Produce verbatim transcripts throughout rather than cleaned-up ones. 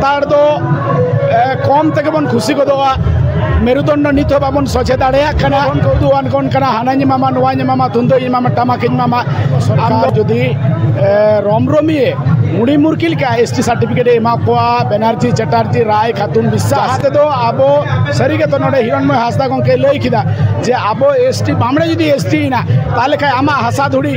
ᱥᱟᱱᱛᱟᱲ ᱫᱚ ᱮ, ᱠᱚᱢ ᱛᱮᱜᱮ ᱵᱚᱱ ᱠᱷᱩᱥᱤ ᱜᱚᱫᱚᱜᱼᱟ᱾ ᱢᱮᱨᱩᱫᱚᱱᱰᱚ ᱱᱤᱛ ᱦᱚᱸ ᱵᱟᱵᱚᱱ ᱥᱚᱡᱷᱮ ᱫᱟᱲᱮᱭᱟᱜ ᱠᱟᱱᱟ᱾ ᱵᱚᱱ ᱠᱚ ᱩᱫᱩᱜ ᱟᱱ ᱠᱚᱱ ᱠᱟᱱᱟ, ᱦᱟᱱᱟᱧ ᱮᱢᱟᱢᱟ, ᱱᱚᱣᱟᱧ ᱮᱢᱟᱢᱟ, ᱛᱩᱢᱫᱟᱹᱜ ᱤᱧ ᱮᱢᱟᱢᱟ, ᱴᱟᱢᱟᱠ ᱤᱧ ᱮᱢᱟᱢᱟ᱾ ᱟᱢ ᱫᱚ ᱡᱩᱫᱤ ᱮ, ᱨᱚᱢᱨᱚᱢᱤᱭᱟᱹ ᱢᱩᱲᱤ ᱢᱩᱨᱠᱤ ᱞᱮᱠᱟ ᱮᱥ ᱴᱤ ᱥᱟᱨᱴᱤᱯᱷᱤᱠᱮᱴ ᱮ ᱮᱢᱟ ᱠᱚᱣᱟ, ᱵᱮᱱᱟᱨᱡᱤ ᱪᱮᱴᱟᱨᱡᱤ, ᱨᱟᱭ, ᱠᱷᱟᱛᱩᱱ, ᱵᱤᱥᱥᱟᱥ, ᱡᱟᱦᱟᱸ ᱛᱮᱫᱚ ᱟᱵᱚ ᱥᱟᱹᱨᱤ ᱜᱮᱛᱚ ᱱᱚᱰᱮ ᱦᱤᱨᱚᱱᱢᱚᱭ ᱦᱟᱸᱥᱫᱟ ᱜᱚᱢᱠᱮ ᱞᱟᱹᱭ ᱠᱮᱫᱟ ᱡᱮ ᱟᱵᱚ ᱮᱥ ᱴᱤ ᱵᱟᱢᱲᱮ ᱡᱩᱫᱤ ᱮᱥ ᱴᱤ ᱮᱱᱟ, ᱛᱟᱦᱚᱞᱮ ᱠᱷᱟᱱ ᱟᱢᱟᱜ ᱦᱟᱥᱟ ᱫᱷᱩᱲᱤ,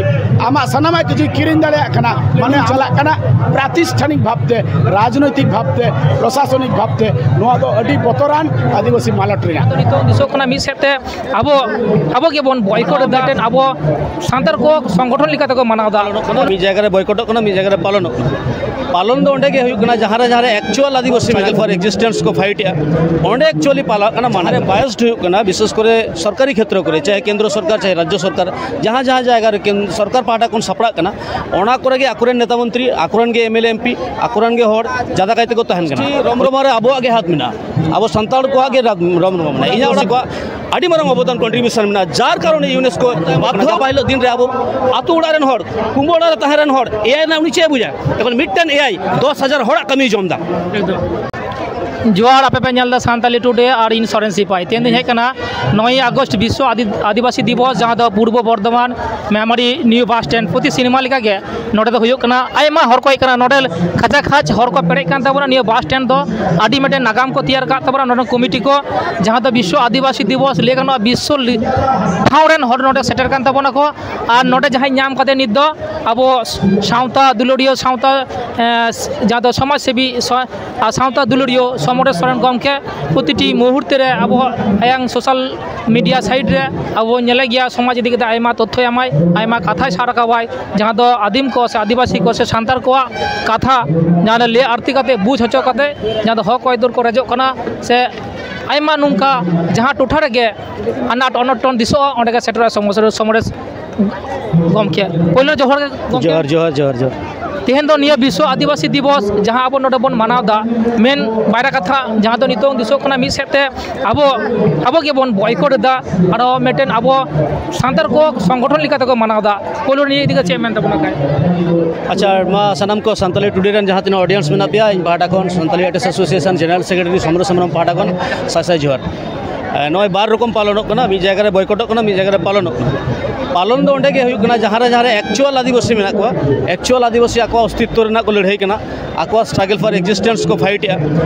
ᱟᱢᱟᱜ ᱥᱟᱱᱟᱢᱟᱜ ᱠᱤᱪᱷᱩ ᱠᱤᱨᱤᱧ ᱫᱟᱲᱮᱭᱟᱜ ᱠᱟᱱᱟ, ᱢᱟᱱᱮ ᱪᱟᱞᱟᱜ ᱠᱟᱱᱟ ᱯᱨᱟᱛᱤᱥᱴᱷᱟᱱᱤᱠ ᱵᱷᱟᱵᱽᱛᱮ, ᱨᱟᱡᱽᱱᱳᱭᱛᱤᱠ ᱵᱷᱟᱵᱽᱛᱮ, ᱯᱨᱚᱥᱟᱥᱚᱱᱤᱠ ᱵᱷᱟᱵᱽᱛᱮ᱾ ᱱᱚᱣᱟ ᱫᱚ ᱟᱹᱰᱤ ᱵᱚᱛᱚᱨᱟᱱ ᱟᱹᱫᱤᱵᱟᱹᱥᱤ ᱢᱟᱞᱚᱴ ᱨᱮᱱᱟᱜ᱾ ᱟᱫᱚ ᱱᱤᱛᱚᱜ ᱫᱤᱥᱚᱜ ᱠᱟᱱᱟ ᱢᱤᱫ ᱥᱮᱫ ᱛᱮ ᱟᱵᱚ, ᱟᱵᱚ ᱜᱮᱵᱚᱱ ᱵᱚᱭᱠᱚᱴ ᱮᱫᱟ, ᱢᱤᱫᱴᱮᱱ ᱟᱵᱚ ᱥᱟᱱᱛᱟᱲ ᱠᱚ ᱥᱚᱝᱜᱚᱴᱷᱚᱱ ᱞᱮᱠᱟ ᱛᱮᱠᱚ ᱢᱟᱱᱟᱣ ᱮᱫᱟ᱾ ᱢᱤᱫ ᱡᱟᱭᱜᱟ ᱨᱮ ᱵᱚᱭᱠᱚᱴᱚᱜ ᱠᱟᱱᱟ, ᱢᱤᱫ ᱡᱟᱭᱜᱟ ᱨᱮ ᱯᱟᱞᱚᱱᱚᱜ ᱠᱟᱱᱟ᱾ ᱯᱟᱞᱚᱱ ᱫᱚ ᱚᱸᱰᱮ ᱜᱮ ᱦᱩᱭᱩᱜ ᱠᱟᱱᱟ, ᱡᱟᱦᱟᱸ ᱨᱮ, ᱡᱟᱦᱟᱸ ᱨᱮ actual Adivasi struggle for existence ᱠᱚ fight ᱮᱜᱼᱟ, ᱚᱸᱰᱮ actually ᱯᱟᱞᱟᱜ ᱠᱟᱱᱟ᱾ ᱢᱟᱱᱮ biased ᱦᱩᱭᱩᱜ ᱠᱟᱱᱟ, ᱵᱤᱥᱮᱥ ᱠᱚᱨᱮ ᱥᱚᱨᱠᱟᱨᱤ ᱠᱷᱮᱛᱨᱚ ᱠᱚᱨᱮ, ᱪᱟᱦᱮ ᱠᱮᱱᱫᱨᱚ ᱥᱚᱨᱠᱟᱨ, ᱪᱟᱦᱮ ᱨᱟᱡᱽᱡᱚ ᱥᱚᱨᱠᱟᱨ, ᱡᱟᱦᱟᱸ ᱡᱟᱦᱟᱸ ᱡᱟᱭᱜᱟ ᱨᱮ ᱠᱮᱱ-, ᱥᱚᱨᱠᱟᱨ ᱯᱟᱦᱴᱟ ᱠᱷᱚᱱ ᱥᱟᱯᱲᱟᱜ ᱠᱟᱱᱟ, ᱚᱱᱟ ᱠᱚᱨᱮ ᱜᱮ ᱟᱠᱚᱨᱮᱱ ᱱᱮᱛᱟ ᱢᱚᱱᱛᱨᱤ, ᱟᱠᱚᱨᱮᱱ ᱜᱮ M L A M P, ᱟᱠᱚᱨᱮᱱ ᱜᱮ ᱦᱚᱲ ᱡᱟᱫᱟ ᱠᱟᱭ ᱛᱮᱠᱚ ᱛᱟᱦᱮᱱ ᱠᱟᱱᱟ᱾ ᱨᱚᱢᱨᱚᱢᱟ ᱨᱮ ᱟᱵᱚᱣᱟᱜ ᱜᱮ ᱦᱟᱛ ᱢᱮᱱᱟᱜᱼᱟ, ᱟᱵᱚ ᱥᱟᱱᱛᱟᱲ ᱠᱚᱣᱟᱜ ᱜᱮ ᱨᱟᱜ-, ᱨᱚᱢᱨᱚᱢᱟ ᱢᱮᱱᱟᱜᱼᱟ᱾ ᱤᱧᱟᱹᱜ ᱚᱲᱟᱜ ᱠᱚᱣᱟᱜ ᱟᱹᱰᱤ ᱢᱟᱨᱟᱝ ᱚᱵᱚᱫᱟᱱ, contribution ᱢᱮᱱᱟᱜᱼᱟ, ᱡᱟᱨ ᱠᱟᱨᱚᱱᱮ UNESCO ᱵᱟᱫᱽᱫᱷᱚ ᱯᱟᱹᱦᱤᱞ ᱫᱤᱱ ᱨᱮ ᱟᱵᱚ ᱟᱛᱳ ᱚᱲᱟᱜ ᱨᱮᱱ ᱦᱚᱲ, ᱠᱩᱢᱵᱟᱹ ᱚᱲᱟᱜ ᱨᱮ ᱛᱟᱦᱮᱸ ᱨᱮᱱ ᱦᱚᱲ, ᱮ ᱟᱭ ᱨᱮᱱᱟᱜ ᱩᱱᱤ ᱪᱮᱫ ᱮ ᱵᱩᱡᱟ? ᱮᱠᱷᱚᱱ ᱢᱤᱫᱴᱮᱱ ᱮ ᱟᱭ ᱫᱚᱥ ᱦᱟᱡᱟᱨ ᱦᱚᱲᱟᱜ ᱠᱟᱹᱢᱤᱭ ᱡᱚᱢ ᱮᱫᱟ᱾ ᱡᱚᱦᱟᱨ, ᱟᱯᱮ ᱯᱮ ᱧᱮᱞ ᱮᱫᱟ ᱥᱟᱱᱛᱟᱞᱤ ᱴᱩᱰᱮ ᱟᱨ ᱤᱧ ᱥᱚᱨᱮᱱ ᱥᱤᱯᱟᱦᱤ᱾ ᱛᱮᱦᱮᱧ ᱫᱚᱧ ᱦᱮᱡ ᱠᱟᱱᱟ ᱱᱚᱭ ᱟᱜᱚᱥᱴ ᱵᱤᱥᱥᱚ ᱟᱫᱤ-, ᱟᱹᱫᱤᱵᱟᱹᱥᱤ ᱫᱤᱵᱚᱥ, ᱡᱟᱦᱟᱸ ᱫᱚ Purba Bardhaman Memari new bus stand ᱯᱨᱚᱛᱤ ᱥᱤᱱᱮᱢᱟ ᱞᱮᱠᱟᱜᱮ ᱱᱚᱰᱮ ᱫᱚ ᱦᱩᱭᱩᱜ ᱠᱟᱱᱟ᱾ ᱟᱭᱢᱟ ᱦᱚᱲ ᱠᱚ ᱦᱮᱡ ᱠᱟᱱᱟ, ᱱᱚᱰᱮ ᱠᱷᱟᱪᱟ ᱠᱷᱟᱪ ᱦᱚᱲ ᱠᱚ ᱯᱮᱨᱮᱡ ᱠᱟᱱ ᱛᱟᱵᱚᱱᱟ᱾ ᱱᱤᱭᱟᱹ ᱵᱟᱥ ᱥᱴᱮᱱᱰ ᱫᱚ ᱟᱹᱰᱤ ᱢᱤᱫᱴᱮᱱ ᱱᱟᱜᱟᱢ ᱠᱚ ᱛᱮᱭᱟᱨ ᱟᱠᱟᱫ ᱛᱟᱵᱚᱱᱟ ᱱᱚᱰᱮ ᱠᱚᱢᱤᱴᱤ ᱠᱚ, ᱡᱟᱦᱟᱸ ᱫᱚ ᱵᱤᱥᱥᱚ ᱟᱹᱫᱤᱵᱟᱹᱥᱤ ᱫᱤᱵᱚᱥ ᱞᱟᱹᱭ ᱜᱟᱱᱚᱜᱼᱟ, ᱵᱤᱥᱥᱚ ᱞᱤ-, ᱴᱷᱟᱶ ᱨᱮᱱ ᱦᱚᱲ ᱱᱚᱰᱮ ᱥᱮᱴᱮᱨ ᱠᱟᱱ ᱛᱟᱵᱚᱱᱟ ᱠᱚ᱾ ᱟᱨ ᱱᱚᱰᱮ ᱡᱟᱦᱟᱸᱭ ᱧᱟᱢ ᱠᱟᱫᱮ ᱱᱤᱛ ᱫᱚ ᱟᱵᱚ ᱥᱟᱶᱛᱟ ᱫᱩᱞᱟᱹᱲᱤᱭᱟᱹ ᱥᱟᱶᱛᱟ, ᱮᱸ, ᱡᱟᱦᱟᱸ ᱫᱚ ᱥᱚᱢᱟᱡᱽ ᱥᱮᱵᱤ ᱥᱚ-, ᱟᱨ ᱥᱟᱶᱛᱟ ᱫᱩᱞᱟᱹᱲᱤᱭᱟᱹ ᱥᱚᱢᱚᱨᱮᱥ ᱥᱚᱨᱮᱱ ᱜᱚᱢᱠᱮ ᱯᱨᱚᱛᱤᱴᱤ ᱢᱩᱦᱩᱨᱛᱮ ᱨᱮ ᱟᱵᱚ ᱟᱭᱟᱝ social media site ᱨᱮ ᱟᱵᱚ ᱧᱮᱞᱮ ᱜᱮᱭᱟ, ᱥᱚᱢᱟᱡᱽ ᱤᱫᱤ ᱠᱟᱛᱮ ᱟᱭᱢᱟ ᱛᱚᱛᱛᱷᱚᱭ ᱮᱢᱟᱭ, ᱟᱭᱢᱟ ᱠᱟᱛᱷᱟᱭ ᱥᱟᱵ ᱨᱟᱠᱟᱵᱟᱭ, ᱡᱟᱦᱟᱸ ᱫᱚ ᱟᱹᱫᱤᱢ ᱠᱚ ᱥᱮ ᱟᱹᱫᱤᱵᱟᱹᱥᱤ ᱠᱚ ᱥᱮ ᱥᱟᱱᱛᱟᱲ ᱠᱚᱣᱟᱜ ᱠᱟᱛᱷᱟ ᱡᱟᱦᱟᱸ ᱞᱮ ᱞᱟᱹᱭ ᱟᱨᱛᱤ ᱠᱟᱛᱮ, ᱵᱩᱡᱽ ᱦᱚᱪᱚ ᱠᱟᱛᱮ, ᱡᱟᱦᱟᱸ ᱫᱚ ᱦᱚᱠ ᱟᱹᱭᱫᱟᱹᱨ ᱠᱚ ᱨᱮᱡᱚᱜ ᱠᱟᱱᱟ ᱥᱮ ᱟᱭᱢᱟ ᱱᱚᱝᱠᱟ ᱡᱟᱦᱟᱸ ᱴᱚᱴᱷᱟ ᱨᱮᱜᱮ ᱟᱱᱟᱴ ᱚᱱᱚᱴᱚᱱ ᱫᱤᱥᱚᱜᱼᱟ, ᱚᱸᱰᱮ ᱜᱮ ᱥᱮᱴᱮᱨᱚᱜᱼᱟ ᱥᱚᱢᱚᱨᱮᱥ, ᱥᱚᱢᱚᱨᱮᱥ ᱜᱚᱢᱠᱮ᱾ ᱯᱳᱭᱞᱳ ᱡᱚᱦᱟᱨ ᱜᱮ ᱜᱚᱢᱠᱮ᱾ ᱡᱚᱦᱟᱨ, ᱡᱚᱦᱟᱨ, ᱡᱚᱦᱟᱨ, ᱡᱚᱦᱟᱨ᱾ ᱛᱮᱦᱮᱧ ᱫᱚ ᱱᱤᱭᱟᱹ ᱵᱤᱥᱥᱚ ᱟᱹᱫᱤᱵᱟᱹᱥᱤ ᱫᱤᱵᱚᱥ, ᱡᱟᱦᱟᱸ ᱟᱵᱚ ᱱᱚᱰᱮ ᱵᱚᱱ ᱢᱟᱱᱟᱣ ᱮᱫᱟ, ᱢᱮᱱ ᱵᱟᱨᱭᱟ ᱠᱟᱛᱷᱟ, ᱡᱟᱦᱟᱸ ᱫᱚ ᱱᱤᱛᱚᱝ ᱫᱤᱥᱚᱜ ᱠᱟᱱᱟ, ᱢᱤᱫ ᱥᱮᱫ ᱛᱮ ᱟᱵᱚ, ᱟᱵᱚ ᱜᱮᱵᱚᱱ ᱵᱚᱭᱠᱚᱴ ᱮᱫᱟ, ᱟᱨᱚ ᱢᱤᱫᱴᱮᱱ ᱟᱵᱚ ᱥᱟᱱᱛᱟᱲ ᱠᱚ ᱥᱚᱝᱜᱚᱴᱷᱚᱱ ᱞᱮᱠᱟ ᱛᱮᱠᱚ ᱢᱟᱱᱟᱣ ᱮᱫᱟ᱾ ᱯᱳᱭᱞᱳ ᱱᱤᱭᱟᱹ ᱤᱫᱤ ᱠᱟᱛᱮ ᱪᱮᱫ ᱮᱢ ᱢᱮᱱ ᱛᱟᱵᱚᱱᱟ ᱠᱷᱟᱡ? ᱟᱪᱪᱷᱟ, ᱢᱟ ᱥᱟᱱᱟᱢ ᱠᱚ ᱥᱟᱱᱛᱟᱲᱤ ᱴᱩᱰᱮ ᱨᱮᱱ ᱡᱟᱦᱟᱸ ᱛᱤᱱᱟᱹᱜ audience ᱢᱮᱱᱟᱜ ᱯᱮᱭᱟ, ᱤᱧ ᱯᱟᱦᱴᱟ ᱠᱷᱚᱱ Santali Artist Association General Secretary ᱥᱚᱢᱨᱚ ᱥᱚᱢᱨᱚᱢ ᱯᱟᱦᱴᱟ ᱠᱷᱚᱱ ᱥᱟᱭ ᱥᱟᱭ ᱡᱚᱦᱟᱨ᱾ ᱮ, ᱱᱚᱜᱼᱚᱭ ᱵᱟᱨ ᱨᱚᱠᱚᱢ ᱯᱟᱞᱚᱱᱚᱜ ᱠᱟᱱᱟ, ᱢᱤᱫ ᱡᱟᱭᱜᱟ ᱨᱮ ᱵᱚᱭᱠᱚᱴᱚᱜ ᱠᱟᱱᱟ, ᱢᱤᱫ ᱡᱟᱭᱜᱟ ᱨᱮ ᱯᱟᱞᱚᱱᱚᱜ ᱠᱟᱱᱟ᱾ ᱯᱟᱞᱚᱱ ᱫᱚ ᱚᱸᱰᱮ ᱜᱮ ᱦᱩᱭᱩᱜ ᱠᱟᱱᱟ, ᱡᱟᱦᱟᱸ ᱨᱮ, ᱡᱟᱦᱟᱸ ᱨᱮ actual ᱟᱹᱫᱤᱵᱟᱹᱥᱤ ᱢᱮᱱᱟᱜ ᱠᱚᱣᱟ, actual ᱟᱹᱫᱤᱵᱟᱹᱥᱤ ᱟᱠᱚᱣᱟᱜ ᱚᱥᱛᱤᱛᱛᱚ ᱨᱮᱱᱟᱜ ᱠᱚ ᱞᱟᱹᱲᱦᱟᱹᱭ ᱠᱟᱱᱟ, ᱟᱠᱚᱣᱟᱜ struggle for existence ᱠᱚ fight ᱮᱜᱼᱟ,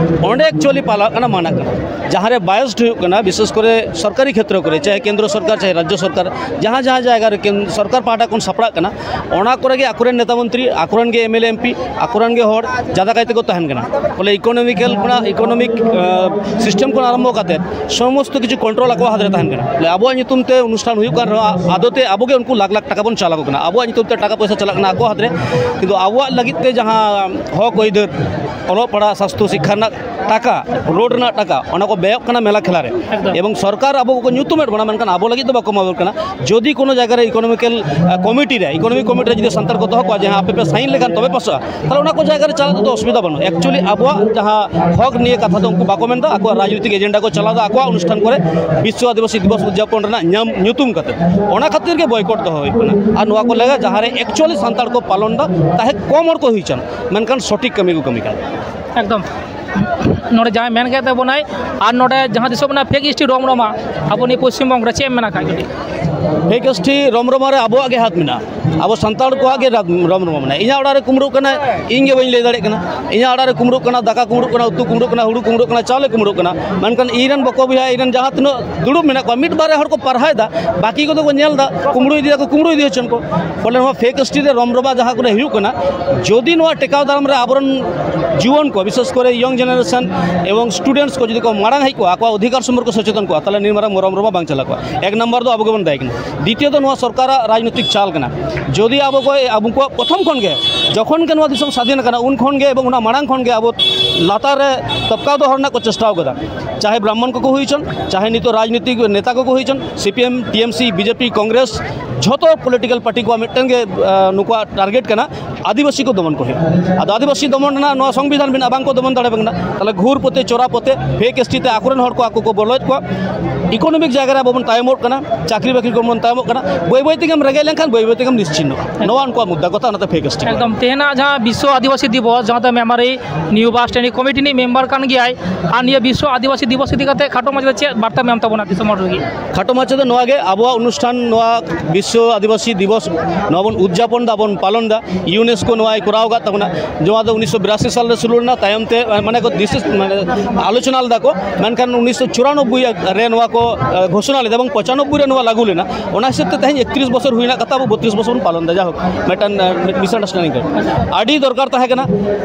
ᱚᱸᱰᱮ actually ᱯᱟᱞᱟᱜ ᱠᱟᱱᱟ, ᱢᱟᱱᱟᱜ ᱠᱟᱱᱟ᱾ ᱡᱟᱦᱟᱸ ᱨᱮ biased ᱦᱩᱭᱩᱜ ᱠᱟᱱᱟ, ᱵᱤᱥᱮᱥ ᱠᱚᱨᱮ ᱥᱚᱨᱠᱟᱨᱤ ᱠᱷᱮᱛᱨᱚ ᱠᱚᱨᱮ, ᱪᱟᱦᱮ ᱠᱮᱱᱫᱨᱚ ᱥᱚᱨᱠᱟᱨ, ᱪᱟᱦᱮ ᱨᱟᱡᱽᱡᱚ ᱥᱚᱨᱠᱟᱨ, ᱡᱟᱦᱟᱸ ᱡᱟᱦᱟᱸ ᱡᱟᱭᱜᱟ ᱨᱮ ᱠᱮᱱ-, ᱥᱚᱨᱠᱟᱨ ᱯᱟᱦᱴᱟ ᱠᱷᱚᱱ ᱥᱟᱯᱲᱟᱜ ᱠᱟᱱᱟ, ᱚᱱᱟ ᱠᱚᱨᱮ ᱜᱮ ᱟᱠᱚᱨᱮᱱ ᱱᱮᱛᱟ ᱢᱚᱱᱛᱨᱤ, ᱟᱠᱚᱨᱮᱱ ᱜᱮ MLA, MP, ᱟᱠᱚᱨᱮᱱ ᱜᱮ ᱦᱚᱲ ᱡᱟᱫᱟ ᱠᱟᱭ ᱛᱮᱠᱚ ᱛᱟᱦᱮᱱ ᱠᱟᱱᱟ᱾ ᱵᱚᱞᱮ economical ᱠᱷᱚᱱᱟᱜ, economic, ᱟᱸ, system ᱠᱷᱚᱱ ᱟᱨᱟᱢᱵᱷᱚ ᱠᱟᱛᱮ ᱥᱚᱢᱚᱥᱛᱚ ᱠᱤᱪᱷᱩ control ᱟᱠᱚᱣᱟᱜ ᱦᱟᱛ ᱨᱮ ᱛᱟᱦᱮᱱ ᱠᱟᱱᱟ᱾ ᱵᱚᱞᱮ ᱟᱵᱚᱣᱟᱜ ᱧᱩᱛᱩᱢ ᱛᱮ ᱚᱱᱩᱥᱴᱷᱟᱱ ᱦᱩᱭᱩᱜ ᱠᱟᱱ ᱨᱮᱦᱚᱸ, ᱟᱫᱚᱛᱮ ᱟᱵᱚ ᱜᱮ ᱩᱱᱠᱩ ᱞᱟᱠᱷ ᱞᱟᱠᱷ ᱴᱟᱠᱟ ᱵᱚᱱ ᱪᱟᱞ ᱟᱠᱚ ᱠᱟᱱᱟ, ᱟᱵᱚᱣᱟᱜ ᱧᱩᱛᱩᱢ ᱛᱮ ᱴᱟᱠᱟ ᱯᱚᱭᱥᱟ ᱪᱟᱞᱟᱜ ᱠᱟᱱᱟ ᱟᱠᱚ ᱦᱟᱛ ᱨᱮ, ᱠᱤᱱᱛᱩ ᱟᱵᱚᱣᱟᱜ ᱞᱟᱹᱜᱤᱫ ᱛᱮ ᱡᱟᱦᱟᱸ ᱦᱚᱠ ᱟᱹᱭᱫᱟᱹᱨ, ᱚᱞᱚᱜ ᱯᱟᱲᱦᱟᱜ, ᱥᱟᱥᱛᱷᱚ, ᱥᱤᱠᱠᱷᱟ ᱨᱮᱱᱟᱜ ᱴᱟᱠᱟ, ᱨᱳᱰ ᱨᱮᱱᱟᱜ ᱴᱟᱠᱟ, ᱚᱱᱟ ᱠᱚ ᱵᱮᱭᱚᱜ ᱠᱟᱱᱟ ᱢᱮᱞᱟ ᱠᱷᱮᱞᱟ ᱨᱮ᱾ ᱮᱠᱫᱚᱢ᱾ ᱮᱵᱚᱝ ᱥᱚᱨᱠᱟᱨ ᱟᱵᱚ ᱠᱚᱠᱚ ᱧᱩᱛᱩᱢᱮᱫ ᱵᱚᱱᱟ, ᱢᱮᱱᱠᱷᱟᱱ ᱟᱵᱚ ᱞᱟᱹᱜᱤᱫ ᱫᱚ ᱵᱟᱠᱚ ᱮᱢᱟ ᱵᱚᱱ ᱠᱟᱱᱟ᱾ ᱡᱩᱫᱤ ᱠᱳᱱᱳ ᱡᱟᱭᱜᱟ ᱨᱮ economical, ᱟ, committee ᱨᱮ, economic committee ᱨᱮ ᱡᱩᱫᱤ ᱥᱟᱱᱛᱟᱲ ᱠᱚ ᱫᱚᱦᱚ ᱠᱚᱣᱟ, ᱡᱟᱦᱟᱸ ᱟᱯᱮ ᱯᱮ sign ᱞᱮᱠᱷᱟᱱ ᱛᱚᱵᱮ ᱯᱟᱥᱚᱜᱼᱟ, ᱛᱟᱦᱚᱞᱮ ᱚᱱᱟ ᱠᱚ ᱡᱟᱭᱜᱟ ᱨᱮ ᱪᱟᱞᱟᱜ ᱛᱮᱫᱚ ᱚᱥᱩᱵᱤᱫᱷᱟ ᱵᱟᱹᱱᱩᱜᱼᱟ᱾ Actually ᱟᱵᱚᱣᱟᱜ ᱡᱟᱦᱟᱸ ᱦᱚᱠ ᱱᱤᱭᱟᱹ ᱠᱟᱛᱷᱟ ᱫᱚ ᱩᱱᱠᱩ ᱵᱟᱠᱚ ᱢᱮᱱᱫᱟ, ᱟᱠᱚᱣᱟᱜ ᱨᱟᱡᱽᱱᱤᱛᱤᱠ agenda ᱠᱚ ᱪᱟᱞᱟᱣᱫᱟ ᱟᱠᱚᱣᱟᱜ ᱚᱱᱩᱥᱴᱷᱟᱱ ᱠᱚᱨᱮ, ᱵᱤᱥᱥᱚ ᱟᱹᱫᱤᱵᱟᱹᱥᱤ ᱫᱤᱵᱚᱥ ᱩᱫᱽᱡᱟᱯᱚᱱ ᱨᱮᱱᱟᱜ ᱧᱟᱢ ᱧᱩᱛᱩᱢ ᱠᱟᱛᱮ᱾ ᱚᱱᱟ ᱠᱷᱟᱹᱛᱤᱨ ᱜᱮ boycott ᱫᱚᱦᱚ ᱦᱩᱭᱩᱜ ᱠᱟᱱᱟ᱾ ᱟᱨ ᱱᱚᱣᱟ ᱠᱚ ᱞᱟᱹᱭᱟ ᱡᱟᱦᱟᱸ ᱨᱮ actually ᱥᱟᱱᱛᱟᱲ ᱠᱚ ᱯᱟᱞᱚᱱ ᱫᱟ, ᱛᱟᱦᱮᱸ ᱠᱚᱢ ᱦᱚᱲ ᱠᱚ ᱦᱩᱭ ᱦᱚᱪᱚᱱ, ᱢᱮᱱᱠᱷᱟᱱ ᱥᱚᱴᱷᱤᱠ ᱠᱟᱹᱢᱤ ᱠᱚ ᱠᱟᱹᱢᱤ ᱠᱟᱱᱟ᱾ ᱮᱠᱫᱚᱢ᱾ ᱱᱚᱰᱮ ᱡᱟᱦᱟᱸᱭ ᱢᱮᱱ ᱠᱮᱫ ᱛᱟᱵᱚᱱᱟᱭ, ᱟᱨ ᱱᱚᱰᱮ ᱡᱟᱦᱟᱸ ᱫᱤᱥᱚᱢ ᱨᱮᱱᱟᱜ fake history ᱨᱚᱢ ᱨᱚᱢᱟ, ᱟᱵᱚ ᱱᱤᱭᱟᱹ ᱯᱚᱥᱪᱤᱢ ᱵᱚᱝᱜᱚ ᱨᱮ ᱪᱮᱫ ᱮᱢ ᱢᱮᱱᱟ ᱠᱷᱟᱡ ᱠᱟᱹᱴᱤᱡ? Fake history ᱨᱚᱢ ᱨᱚᱢᱟ ᱨᱮ ᱟᱵᱚᱣᱟᱜ ᱜᱮ ᱦᱟᱛ ᱢᱮᱱᱟᱜᱼᱟ, ᱟᱵᱚ ᱥᱟᱱᱛᱟᱲ ᱠᱚᱣᱟᱜ ᱜᱮ ᱨᱟᱜ-, ᱨᱚᱢ ᱨᱚᱢᱟ ᱢᱮᱱᱟᱜᱼᱟ᱾ ᱤᱧᱟᱹᱜ ᱚᱲᱟᱜ ᱨᱮ ᱠᱩᱢᱵᱽᱲᱩᱜ ᱠᱟᱱᱟ, ᱤᱧ ᱜᱮ ᱵᱟᱹᱧ ᱞᱟᱹᱭ ᱫᱟᱲᱮᱭᱟᱜ ᱠᱟᱱᱟ᱾ ᱤᱧᱟᱹᱜ ᱚᱲᱟᱜ ᱨᱮ ᱠᱩᱢᱵᱽᱲᱩᱜ ᱠᱟᱱᱟ, ᱫᱟᱠᱟ ᱠᱩᱢᱵᱽᱲᱩᱜ ᱠᱟᱱᱟ, ᱩᱛᱩ ᱠᱩᱢᱵᱽᱲᱩᱜ ᱠᱟᱱᱟ, ᱦᱩᱲᱩ ᱠᱩᱢᱵᱽᱲᱩᱜ ᱠᱟᱱᱟ, ᱪᱟᱣᱞᱮ ᱠᱩᱢᱵᱽᱲᱩᱜ ᱠᱟᱱᱟ, ᱢᱮᱱᱠᱷᱟᱱ ᱤᱧ ᱨᱮᱱ ᱵᱚᱠᱚ ᱵᱚᱭᱦᱟ, ᱤᱧ ᱨᱮᱱ ᱡᱟᱦᱟᱸ ᱛᱤᱱᱟᱹᱜ ᱫᱩᱲᱩᱵ ᱢᱮᱱᱟᱜ ᱠᱚᱣᱟ, ᱢᱤᱫ ᱵᱟᱨᱭᱟ ᱦᱚᱲ ᱠᱚ ᱯᱟᱨᱦᱟᱭ ᱫᱟ, ᱵᱟᱹᱠᱤ ᱠᱚᱫᱚ ᱠᱚ ᱧᱮᱞ ᱫᱟ, ᱠᱩᱢᱵᱽᱲᱩ ᱤᱫᱤᱭᱟ ᱠᱚ, ᱠᱩᱢᱵᱽᱲᱩ ᱤᱫᱤ ᱦᱚᱪᱚᱱ ᱠᱚ᱾ ᱯᱷᱚᱞᱮ ᱱᱚᱣᱟ fake history ᱨᱮ ᱨᱚᱢ ᱨᱚᱢᱟ ᱡᱟᱦᱟᱸ ᱠᱚᱨᱮ ᱦᱩᱭᱩᱜ ᱠᱟᱱᱟ, ᱡᱩᱫᱤ ᱱᱚᱣᱟ ᱴᱮᱠᱟᱣ ᱫᱟᱨᱟᱢ ᱨᱮ ᱟᱵᱚᱨᱮᱱ ᱡᱩᱣᱟᱹᱱ ᱠᱚ, ᱵᱤᱥᱮᱥ ᱠᱚᱨᱮ young generation ᱮᱵᱚᱝ students ᱠᱚ ᱡᱩᱫᱤ ᱠᱚ ᱢᱟᱲᱟᱝ ᱦᱮᱡ ᱠᱚᱜᱼᱟ, ᱟᱠᱚᱣᱟᱜ ᱚᱫᱷᱤᱠᱟᱨ ᱥᱚᱢᱯᱚᱨᱠᱮ ᱥᱚᱪᱮᱛᱚᱱ ᱠᱚᱜᱼᱟ, ᱛᱟᱦᱚᱞᱮ ᱱᱤᱭᱟᱹ ᱢᱟᱨᱟᱝ ᱨᱚᱢ ᱨᱚᱢᱟ ᱵᱟᱝ ᱪᱟᱞᱟᱣ ᱠᱚᱜᱼᱟ᱾ ᱮᱠ ᱱᱟᱢᱵᱟᱨ ᱫᱚ ᱟᱵᱚ ᱜᱮᱵᱚᱱ ᱫᱟᱭᱤ ᱠᱟᱱᱟ᱾ ᱫᱤᱛᱤᱭᱚ ᱫᱚ ᱱᱚᱣᱟ ᱥᱚᱨᱠᱟᱨᱟᱜ ᱨᱟᱡᱽᱱᱳᱭᱛᱤᱠ ᱪᱟᱞ ᱠᱟᱱᱟ᱾ ᱡᱩᱫᱤ ᱟᱵᱚ ᱠᱚ, ᱟᱵᱚ ᱠᱚᱣᱟᱜ ᱯᱨᱚᱛᱷᱚᱢ ᱠᱷᱚᱱ ᱜᱮ, ᱡᱚᱠᱷᱚᱱ ᱜᱮ ᱱᱚᱣᱟ ᱫᱤᱥᱚᱢ ᱥᱟᱫᱷᱤᱱ ᱟᱠᱟᱱᱟ, ᱩᱱ ᱠᱷᱚᱱ ᱜᱮ ᱮᱵᱚᱝ ᱚᱱᱟ ᱢᱟᱲᱟᱝ ᱠᱷᱚᱱ ᱜᱮ ᱟᱵᱚ ᱞᱟᱛᱟᱨ ᱨᱮ ᱛᱚᱵᱠᱟᱣ ᱫᱚᱦᱚ ᱨᱮᱱᱟᱜ ᱠᱚ ᱪᱮᱥᱴᱟᱣ ᱠᱟᱫᱟ᱾ ᱪᱟᱦᱮ ᱵᱨᱟᱦᱢᱚᱱ ᱠᱚᱠᱚ ᱦᱩᱭ ᱦᱚᱪᱚᱱ, ᱪᱟᱦᱮ ᱱᱤᱛᱚᱜ ᱨᱟᱡᱽᱱᱤᱛᱤᱠ ᱱᱮᱛᱟ ᱠᱚᱠᱚ ᱦᱩᱭ ᱦᱚᱪᱚᱱ, CPM, TMC, BJP, ᱠᱚᱝᱜᱨᱮᱥ, ᱡᱷᱚᱛᱚ ᱯᱚᱞᱤᱴᱤᱠᱮᱞ ᱯᱟᱨᱴᱤ ᱠᱚᱣᱟᱜ ᱢᱤᱫᱴᱮᱱ ᱜᱮ ᱱᱩᱠᱩᱣᱟᱜ ᱴᱟᱨᱜᱮᱴ ᱠᱟᱱᱟ, ᱟᱹᱫᱤᱵᱟᱹᱥᱤ ᱠᱚ ᱫᱚᱢᱚᱱ ᱠᱚ ᱦᱩᱭᱩᱜᱼᱟ᱾ ᱟᱫᱚ ᱟᱹᱫᱤᱵᱟᱹᱥᱤ ᱫᱚᱢᱚᱱ ᱨᱮᱱᱟᱜ ᱱᱚᱣᱟ ᱥᱚᱝᱵᱤᱫᱷᱟᱱ ᱢᱮᱱᱟᱜᱼᱟ, ᱵᱟᱝ ᱠᱚ ᱫᱚᱢᱚᱱ ᱫᱟᱲᱮᱭᱟᱵᱚᱱ ᱠᱟᱱᱟ᱾ ᱛᱟᱦᱚᱞᱮ ᱜᱷᱩᱨ ᱯᱚᱛᱮ, ᱪᱚᱨᱟ ᱯᱚᱛᱮ, ᱯᱷᱮᱠ ᱮᱥᱴᱤ ᱛᱮ ᱟᱠᱚᱨᱮᱱ ᱦᱚᱲ ᱠᱚ ᱟᱠᱚ ᱠᱚ ᱵᱚᱞᱚᱭᱮᱫ ᱠᱚᱣᱟ᱾ ᱤᱠᱳᱱᱚᱢᱤᱠ ᱡᱟᱭᱜᱟ ᱨᱮ ᱟᱵᱚ ᱵᱚᱱ ᱛᱟᱭᱚᱢᱚᱜ ᱠᱟᱱᱟ, ᱪᱟᱹᱠᱨᱤ ᱵᱟᱹᱠᱨᱤ ᱠᱚ ᱵᱚᱱ ᱛᱟᱭᱚᱢᱚᱜ ᱠᱟᱱᱟ᱾ ᱵᱟᱹᱭ ᱵᱟᱹᱭ ᱛᱮᱜᱮᱢ ᱨᱮᱸᱜᱮᱡ ᱞᱮᱱᱠᱷᱟᱱ ᱵᱟᱹᱭ ᱵᱟᱹᱭ ᱛᱮᱜᱮᱢ ᱱᱤᱥᱪᱤᱱᱱᱚᱜᱼᱟ᱾ ᱱᱚᱣᱟ ᱩᱱᱠᱩᱣᱟᱜ ᱢᱩᱫᱽᱫᱟ ᱠᱚ, ᱛᱟᱦᱚᱞᱮ ᱚᱱᱟᱛᱮ ᱯᱷᱮᱠ ᱮᱥᱴᱤ᱾ ᱮᱠᱫᱚᱢ, ᱛᱮᱦᱮᱧᱟᱜ ᱡᱟᱦᱟᱸ ᱵᱤᱥᱥᱚ ᱟᱹᱫᱤᱵᱟᱹᱥᱤ ᱫᱤᱵᱚᱥ, ᱡᱟᱦᱟᱸ ᱫᱚ ᱢᱮᱢᱟᱨᱤ ᱱᱤᱭᱩ ᱵᱟᱥ ᱥᱴᱮᱱᱰ ᱠᱚᱢᱤᱴᱤ ᱨᱤᱱᱤᱡ ᱢᱮᱢᱵᱟᱨ ᱠᱟᱱ ᱜᱮᱭᱟᱭ, ᱟᱨ ᱱᱤᱭᱟᱹ ᱵᱤᱥᱥᱚ ᱟᱹᱫᱤᱵᱟᱹᱥᱤ ᱫᱤᱵᱚᱥ ᱤᱫᱤ ᱠᱟᱛᱮ ᱠᱷᱟᱴᱚ ᱢᱟᱪᱷᱟ ᱛᱮ ᱪᱮᱫ ᱵᱟᱨᱛᱟ ᱮᱢ ᱛᱟᱵᱚᱱᱟ ᱫᱤᱥᱚᱢ ᱦᱚᱲ ᱞᱟᱹᱜᱤᱫ? ᱠᱷᱟᱴᱚ ᱢᱟᱪᱷᱟ ᱫᱚ ᱱᱚᱣᱟ ᱜᱮ, ᱟᱵᱚᱣᱟᱜ ᱚᱱᱩᱥᱴᱷᱟᱱ, ᱱᱚᱣᱟ ᱵᱤᱥᱥᱚ ᱟᱹᱫᱤᱵᱟᱹᱥᱤ ᱫᱤᱵᱚᱥ, ᱱᱚᱣᱟ ᱵᱚᱱ ᱩᱫᱽᱡᱟᱯᱚᱱ ᱫᱟ, ᱵᱚᱱ ᱯᱟᱞᱚᱱ ᱫᱟ᱾ ᱤᱭᱩᱱᱮᱥᱠᱳ ᱱᱚᱣᱟᱭ ᱠᱚᱨᱟᱣ ᱟᱠᱟᱫ ᱛᱟᱵᱚᱱᱟ᱾ ᱱᱚᱣᱟ ᱫᱚ ᱩᱱᱤᱥᱥᱚ ᱵᱤᱨᱟᱥᱤ ᱥᱟᱞ ᱨᱮ ᱥᱩᱨᱩ ᱞᱮᱱᱟ, ᱛᱟᱭᱚᱢ ᱛᱮ, ᱢᱟᱱᱮ, ᱠᱚ ᱫᱤᱥᱟᱹ, ᱢᱟᱱᱮ, ᱟᱞᱳᱪᱚᱱᱟ ᱞᱮᱫᱟ ᱠᱚ, ᱢᱮᱱᱠᱷᱟᱱ ᱩᱱᱤᱥᱥᱚ ᱪᱩᱨᱟᱱᱚᱵᱵᱳᱭ ᱨᱮ ᱱᱚᱣᱟ ᱠᱚ, ᱮ, ᱜᱷᱳᱥᱚᱱᱟ ᱞᱮᱫᱟ ᱮᱵᱚᱝ ᱯᱚᱸᱪᱟᱱᱚᱵᱵᱳᱭ ᱨᱮ ᱱᱚᱣᱟ ᱞᱟᱹᱜᱩ ᱞᱮᱱᱟ᱾ ᱚᱱᱟ ᱦᱤᱥᱟᱹᱵ ᱛᱮ ᱛᱮᱦᱮᱧ ᱮᱠᱛᱨᱤᱥ ᱵᱚᱪᱷᱚᱨ ᱦᱩᱭ ᱨᱮᱱᱟᱜ ᱠᱟᱛᱷᱟ, ᱟᱵᱚ ᱵᱚᱛᱨᱤᱥ ᱵᱚᱪᱷᱚᱨ ᱵᱚᱱ ᱯᱟᱞᱚᱱ ᱮᱫᱟ᱾ ᱡᱟᱭᱦᱳᱠ, ᱢᱤᱫᱴᱟᱝ, ᱮ, ᱢᱤᱥᱟᱱᱰᱟᱨᱥᱴᱮᱱᱰᱤᱝ ᱠᱟᱱᱟ᱾ ᱟᱹᱰᱤ ᱫᱚᱨᱠᱟᱨ ᱛᱟᱦᱮᱸ ᱠᱟᱱᱟ᱾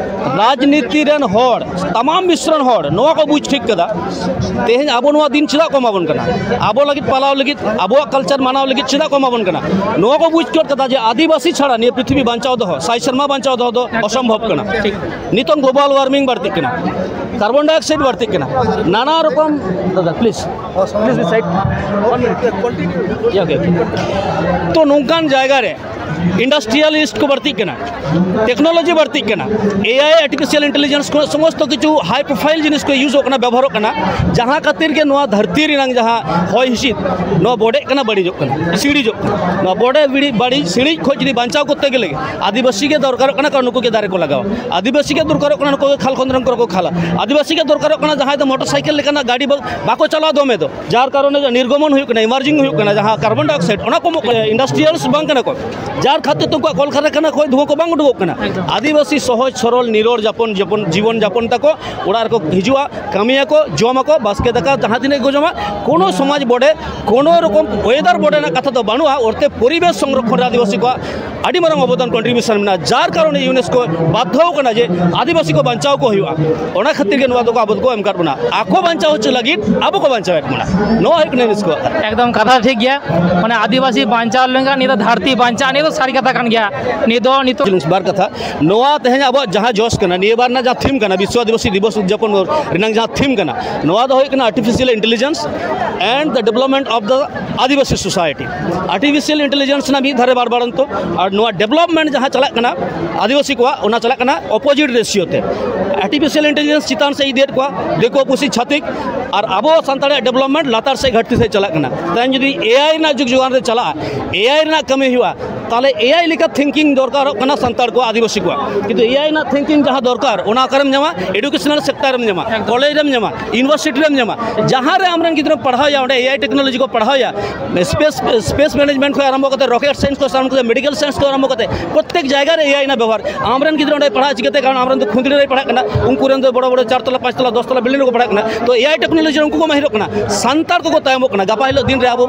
ᱨᱟᱡᱽᱱᱤᱛᱤ ᱨᱮᱱ ᱦᱚᱲ, ᱛᱟᱢᱟᱢ ᱢᱤᱥᱨᱚᱱ ᱦᱚᱲ ᱱᱚᱣᱟ ᱠᱚ ᱵᱩᱡᱽ ᱴᱷᱤᱠ ᱠᱟᱫᱟ᱾ ᱛᱮᱦᱮᱧ ᱟᱵᱚ ᱱᱚᱣᱟ ᱫᱤᱱ ᱪᱮᱫᱟᱜ ᱠᱚ ᱮᱢᱟ ᱵᱚᱱ ᱠᱟᱱᱟ? ᱟᱵᱚ ᱞᱟᱹᱜᱤᱫ ᱯᱟᱞᱟᱣ ᱞᱟᱹᱜᱤᱫ, ᱟᱵᱚᱣᱟᱜ ᱠᱟᱞᱪᱟᱨ ᱢᱟᱱᱟᱣ ᱞᱟᱹᱜᱤᱫ ᱪᱮᱫᱟᱜ ᱠᱚ ᱮᱢᱟ ᱵᱚᱱ ᱠᱟᱱᱟ? ᱱᱚᱣᱟ ᱠᱚ ᱵᱩᱡᱽ ᱜᱚᱫ ᱠᱟᱫᱟ ᱡᱮ ᱟᱹᱫᱤᱵᱟᱹᱥᱤ ᱪᱷᱟᱲᱟ ᱱᱤᱭᱟᱹ ᱯᱨᱤᱛᱷᱤᱵᱤ ᱵᱟᱧᱪᱟᱣ ᱫᱚᱦᱚ, ᱥᱟᱭ ᱥᱮᱨᱢᱟ ᱵᱟᱧᱪᱟᱣ ᱫᱚᱦᱚ ᱫᱚ ᱚᱥᱚᱢᱵᱷᱚᱵ ᱠᱟᱱᱟ᱾ ᱴᱷᱤᱠ᱾ ᱱᱤᱛᱚᱝ ᱜᱞᱳᱵᱟᱞ ᱳᱣᱟᱨᱢᱤᱝ ᱵᱟᱹᱲᱛᱤᱜ ᱠᱟᱱᱟ, ᱠᱟᱨᱵᱚᱱ ᱰᱟᱭᱚᱠᱥᱟᱭᱤᱰ ᱵᱟᱹᱲᱛᱤᱜ ᱠᱟᱱᱟ, ᱱᱟᱱᱟ ᱨᱚᱠᱚᱢ, ᱫᱟᱫᱟ, ᱯᱞᱤᱡ, ᱯᱞᱤᱡ, ᱢᱤᱫ ᱥᱟᱭᱤᱰ᱾ ᱭᱟ, ᱳᱠᱮ, ᱳᱠᱮ᱾ ᱛᱚ, ᱱᱚᱝᱠᱟᱱ ᱡᱟᱭᱜᱟ ᱨᱮ ᱤᱱᱰᱟᱥᱴᱨᱤᱭᱟᱞᱤᱥᱴ ᱠᱚ ᱵᱟᱹᱲᱛᱤᱜ ᱠᱟᱱᱟ, ᱴᱮᱠᱱᱳᱞᱚᱡᱤ ᱵᱟᱹᱲᱛᱤᱜ ᱠᱟᱱᱟ, ᱮ ᱟᱭ, ᱟᱨᱴᱤᱯᱷᱤᱥᱤᱭᱟᱞ ᱤᱱᱴᱮᱞᱤᱡᱮᱱᱥ ᱠᱚ, ᱥᱚᱢᱚᱥᱛᱚ ᱠᱤᱪᱷᱩ ᱦᱟᱭ ᱯᱨᱚᱯᱷᱟᱭᱤᱞ ᱡᱤᱱᱤᱥ ᱠᱚ ᱤᱭᱩᱡᱚᱜ ᱠᱟᱱᱟ, ᱵᱮᱵᱚᱦᱟᱨᱚᱜ ᱠᱟᱱᱟ, ᱡᱟᱦᱟᱸ ᱠᱷᱟᱹᱛᱤᱨ ᱜᱮ ᱱᱚᱣᱟ ᱫᱷᱟᱹᱨᱛᱤ ᱨᱮᱱᱟᱜ ᱡᱟᱦᱟᱸ ᱦᱚᱭ ᱦᱤᱸᱥᱤᱫ, ᱱᱚᱣᱟ ᱵᱚᱰᱮᱜ ᱠᱟᱱᱟ, ᱵᱟᱹᱲᱤᱡᱚᱜ ᱠᱟᱱᱟ, ᱥᱤᱲᱤᱡᱚᱜ ᱠᱟᱱᱟ᱾ ᱱᱚᱣᱟ ᱵᱚᱰᱮ ᱵᱤᱲᱤ-, ᱵᱟᱹᱲᱤᱡ ᱥᱤᱲᱤᱡ ᱠᱷᱚᱱ ᱡᱩᱫᱤ ᱵᱟᱧᱪᱟᱣ ᱠᱚᱨᱛᱮ ᱜᱮᱞᱮ ᱟᱹᱫᱤᱵᱟᱹᱥᱤ ᱜᱮ ᱫᱚᱨᱠᱟᱨᱚᱜ ᱠᱟᱱᱟ, ᱠᱟᱨᱚᱱ ᱱᱩᱠᱩ ᱜᱮ ᱫᱟᱨᱮ ᱠᱚ ᱞᱟᱜᱟᱣᱟ᱾ ᱟᱹᱫᱤᱵᱟᱹᱥᱤ ᱜᱮ ᱫᱚᱨᱠᱟᱨᱚᱜ ᱠᱟᱱᱟ, ᱱᱩᱠᱩ ᱜᱮ ᱠᱷᱟᱞ ᱠᱷᱚᱸᱫᱽᱨᱚᱝ ᱠᱚᱨᱮ ᱠᱚ ᱠᱷᱟᱞᱟ᱾ ᱟᱹᱫᱤᱵᱟᱹᱥᱤ ᱜᱮ ᱫᱚᱨᱠᱟᱨᱚᱜ ᱠᱟᱱᱟ, ᱡᱟᱦᱟᱸᱭ ᱫᱚ ᱢᱚᱴᱚᱨ ᱥᱟᱭᱠᱮᱞ ᱞᱮᱠᱟᱱᱟᱜ ᱜᱟᱹᱰᱤ ᱵᱟ-, ᱵᱟᱠᱚ ᱪᱟᱞᱟᱣ ᱫᱚᱢᱮ ᱫᱚ᱾ ᱡᱟᱨ ᱠᱟᱨᱚᱱᱮ ᱡᱟ ᱱᱤᱨᱜᱚᱢᱚᱱ ᱦᱩᱭᱩᱜ ᱠᱟᱱᱟ, ᱤᱢᱟᱨᱡᱤᱝ ᱦᱩᱭᱩᱜ ᱠᱟᱱᱟ, ᱡᱟᱦᱟᱸ ᱠᱟᱨᱵᱚᱱ ᱰᱟᱭᱚᱠᱥᱟᱭᱤᱰ, ᱚᱱᱟ ᱠᱚᱢᱚᱜ ᱠᱟᱱᱟ᱾ ᱤᱱᱰᱟᱥᱴᱨᱤᱭᱟᱞᱥ ᱵᱟᱝ ᱠᱟᱱᱟ ᱠᱚ, ᱡᱟᱨ ᱠᱷᱟᱹᱛᱤᱨ ᱛᱮ ᱩᱱᱠᱩᱣᱟᱜ ᱠᱚᱞᱠᱟᱨᱠᱷᱟᱱᱟ ᱠᱷᱚᱱ ᱫᱷᱩᱣᱟᱹ ᱠᱚ ᱵᱟᱝ ᱩᱰᱩᱠᱚᱜ ᱠᱟᱱᱟ᱾ ᱮᱠᱫᱚᱢ᱾ ᱟᱹᱫᱤᱵᱟᱹᱥᱤ ᱥᱚᱦᱚᱡ ᱥᱚᱨᱚᱞ ᱱᱤᱨᱚᱲ ᱡᱟᱯᱚᱱ, ᱡᱟᱯᱚᱱ, ᱡᱤᱵᱚᱱ ᱡᱟᱯᱚᱱ ᱛᱟᱠᱚ, ᱚᱲᱟᱜ ᱨᱮᱠᱚ ᱦᱤᱡᱩᱜᱼᱟ, ᱠᱟᱹᱢᱤᱭᱟᱠᱚ, ᱡᱚᱢᱟᱠᱚ, ᱵᱟᱥᱠᱮ ᱫᱟᱠᱟ ᱡᱟᱦᱟᱸ ᱛᱤᱱᱟᱹᱜ ᱠᱚ ᱡᱚᱢᱟ, ᱠᱳᱱᱳ ᱥᱚᱢᱟᱡᱽ ᱵᱚᱰᱮ, ᱠᱳᱱᱳ ᱨᱚᱠᱚᱢ ᱚᱭᱮᱫᱟᱨ ᱵᱚᱰᱮ ᱨᱮᱱᱟᱜ ᱠᱟᱛᱷᱟ ᱫᱚ ᱵᱟᱹᱱᱩᱜᱼᱟ᱾ ᱚᱨᱛᱮ ᱯᱚᱨᱤᱵᱮᱥ ᱥᱚᱝᱨᱚᱠᱷᱚᱱ ᱨᱮ ᱟᱹᱫᱤᱵᱟᱹᱥᱤ ᱠᱚᱣᱟᱜ ᱟᱹᱰᱤ ᱢᱟᱨᱟᱝ ᱚᱵᱚᱫᱟᱱ, ᱠᱚᱱᱴᱨᱤᱵᱤᱭᱩᱥᱚᱱ ᱢᱮᱱᱟᱜᱼᱟ, ᱡᱟᱨ ᱠᱟᱨᱚᱱᱮ ᱤᱭᱩᱱᱮᱥᱠᱳ ᱵᱟᱫᱽᱫᱷᱚ ᱠᱟᱱᱟ ᱡᱮ ᱟᱹᱫᱤᱵᱟᱹᱥᱤ ᱠᱚ ᱵᱟᱧᱪᱟᱣ ᱠᱚ ᱦᱩᱭᱩᱜᱼᱟ᱾ ᱚᱱᱟ ᱠᱷᱟᱹᱛᱤᱨ ᱜᱮ ᱱᱚᱣᱟ ᱫᱚᱠᱚ ᱟᱵᱚ ᱫᱚᱠᱚ ᱮᱢ ᱟᱠᱟᱫ ᱵᱚᱱᱟ᱾ ᱟᱠᱚ ᱵᱟᱧᱪᱟᱣ ᱦᱚᱪᱚ ᱞᱟᱹᱜᱤᱫ ᱟᱵᱚ ᱠᱚ ᱵᱟᱧᱪᱟᱣᱮᱫ ᱵᱚᱱᱟ᱾ ᱱᱚᱣᱟ ᱦᱩᱭᱩᱜ ᱠᱟᱱᱟ ᱤᱭᱩᱱᱮᱥᱠᱳᱣᱟᱜ ᱠᱟᱛᱷᱟ᱾ ᱮᱠᱫᱚᱢ ᱠᱟᱛᱷᱟ ᱴᱷᱤᱠ ᱜᱮᱭᱟ᱾ ᱢᱟᱱᱮ ᱟᱹᱫᱤᱵᱟᱹᱥᱤ ᱵᱟᱧᱪᱟᱣ ᱞᱮᱱᱠᱷᱟᱱ ᱱᱤᱭᱟᱹ ᱫᱚ ᱫᱷᱟᱹᱨᱛᱤ ᱵᱟᱧᱪᱟᱜᱼᱟ, ᱱᱤᱭᱟᱹ ᱫᱚ ᱥᱟᱹᱨᱤ ᱠᱟᱛᱷᱟ ᱠᱟᱱ ᱜᱮᱭᱟ᱾ ᱱᱤᱭᱟᱹ ᱫᱚ ᱱᱤᱛᱚᱜ ᱵᱟᱨ ᱠᱟᱛᱷᱟ, ᱱᱚᱣᱟ ᱛᱮᱦᱮᱧ ᱟᱵᱚᱣᱟᱜ ᱡᱟᱦᱟᱸ ᱡᱚᱥ ᱠᱟᱱᱟ, ᱱᱤᱭᱟᱹ ᱵᱟᱨ ᱨᱮᱱᱟᱜ ᱡᱟᱦᱟᱸ ᱛᱷᱤᱢ ᱠᱟᱱᱟ, ᱵᱤᱥᱥᱚ ᱟᱹᱫᱤᱵᱟᱹᱥᱤ ᱫᱤᱵᱚᱥ ᱩᱫᱽᱡᱟᱯᱚᱱ ᱨᱮᱱᱟᱜ ᱡᱟᱦᱟᱸ ᱛᱷᱤᱢ ᱠᱟᱱᱟ, ᱱᱚᱣᱟ ᱫᱚ ᱦᱩᱭᱩᱜ ᱠᱟᱱᱟ artificial intelligence and the development of the Adivasi society. Artificial intelligence ᱨᱮᱱᱟᱜ ᱢᱤᱫ ᱫᱷᱟᱨᱮ ᱵᱟᱨ ᱵᱟᱲᱟᱱᱛᱚ, ᱟᱨ ᱱᱚᱣᱟ development ᱡᱟᱦᱟᱸ ᱪᱟᱞᱟᱜ ᱠᱟᱱᱟ ᱟᱹᱫᱤᱵᱟᱹᱥᱤ ᱠᱚᱣᱟᱜ, ᱚᱱᱟ ᱪᱟᱞᱟᱜ ᱠᱟᱱᱟ opposite ratio ᱛᱮ᱾ Artificial intelligence ᱪᱮᱛᱟᱱ ᱥᱮᱫ ᱤᱫᱤᱭᱮᱫ ᱠᱚᱣᱟ ᱫᱤᱠᱩ ᱯᱩᱥᱤ ᱪᱷᱟᱹᱛᱤᱠ, ᱟᱨ ᱟᱵᱚ ᱥᱟᱱᱛᱟᱲᱟᱜ development ᱞᱟᱛᱟᱨ ᱥᱮᱫ ᱜᱷᱟᱹᱴᱛᱤ ᱥᱮᱫ ᱪᱟᱞᱟᱜ ᱠᱟᱱᱟ᱾ ᱛᱮᱦᱮᱧ ᱡᱩᱫᱤ ᱮ ᱟᱭ ᱨᱮᱱᱟᱜ ᱡᱩᱜᱽ ᱡᱚᱜᱟᱱ ᱨᱮ ᱪᱟᱞᱟᱜᱼᱟ, ᱮ ᱟᱭ ᱨᱮᱱᱟᱜ ᱠᱟᱹᱢᱤ ᱦᱩᱭᱩᱜᱼᱟ, ᱛᱟᱦᱚᱞᱮ ᱮ ᱟᱭ ᱞᱮᱠᱟ thinking ᱫᱚᱨᱠᱟᱨᱚᱜ ᱠᱟᱱᱟ ᱥᱟᱱᱛᱟᱲ ᱠᱚ, ᱟᱹᱫᱤᱵᱟᱹᱥᱤ ᱠᱚᱣᱟᱜ᱾ ᱠᱤᱱᱛᱩ ᱮ ᱟᱭ ᱨᱮᱱᱟᱜ thinking ᱡᱟᱦᱟᱸ ᱫᱚᱨᱠᱟᱨ, ᱚᱱᱟ ᱚᱠᱟᱨᱮᱢ ᱧᱟᱢᱟ? Educational sector ᱨᱮᱢ ᱧᱟᱢᱟ, ᱮᱠᱫᱚᱢ᱾ College ᱨᱮᱢ ᱧᱟᱢᱟ, university ᱨᱮᱢ ᱧᱟᱢᱟ᱾ ᱡᱟᱦᱟᱸ ᱨᱮ ᱟᱢᱨᱮᱱ ᱜᱤᱫᱽᱨᱟᱹᱢ ᱯᱟᱲᱦᱟᱣᱮᱭᱟ, ᱚᱸᱰᱮ ᱮ ᱟᱭ technology ᱠᱚ ᱯᱟᱲᱦᱟᱣᱮᱭᱟ, space, space management ᱠᱷᱚᱱ ᱟᱨᱟᱢᱵᱷᱚ ᱠᱟᱛᱮ, rocket science ᱠᱷᱚᱱ ᱟᱨᱟᱢᱵᱷᱚ ᱠᱟᱛᱮ, ᱯᱨᱚᱛᱮᱠ ᱡᱟᱭᱜᱟ ᱨᱮ ᱮ ᱟᱭ ᱨᱮᱱᱟᱜ ᱵᱮᱵᱚᱦᱟᱨ᱾ ᱟᱢᱨᱮᱱ ᱜᱤᱫᱽᱨᱟᱹ ᱚᱸᱰᱮ ᱯᱟᱲᱦᱟᱜ ᱪᱤᱠᱟᱹᱛᱮ? ᱠᱟᱨᱚᱱ ᱟᱢᱨᱮᱱ ᱫᱚ ᱠᱷᱩᱸᱫᱽᱲᱤ ᱨᱮᱭ ᱯᱟᱲᱦᱟᱜ ᱠᱟᱱᱟ, ᱩᱱᱠᱩ ᱨᱮᱱ ᱫᱚ ᱵᱚᱲᱚ ᱵᱚᱲᱚ ᱪᱟᱨ ᱛᱟᱞᱟ, ᱯᱟᱸᱪ ᱛᱟᱞᱟ, ᱫᱚᱥ ᱛᱟᱞᱟ building ᱨᱮᱠᱚ ᱯᱟᱲᱦᱟᱜ ᱠᱟᱱᱟ᱾ ᱛᱚ ᱮ ᱟᱭ technology ᱨᱮ ᱩᱱᱠᱩ ᱠᱚ ᱢᱟᱹᱦᱤᱨᱚᱜ ᱠᱟᱱᱟ, ᱥᱟᱱᱛᱟᱲ ᱠᱚᱠᱚ ᱛᱟᱭᱚᱢᱚᱜ ᱠᱟᱱᱟ᱾ ᱜᱟᱯᱟ ᱦᱤᱞᱳᱜ ᱫᱤᱱ ᱨᱮ ᱟᱵᱚ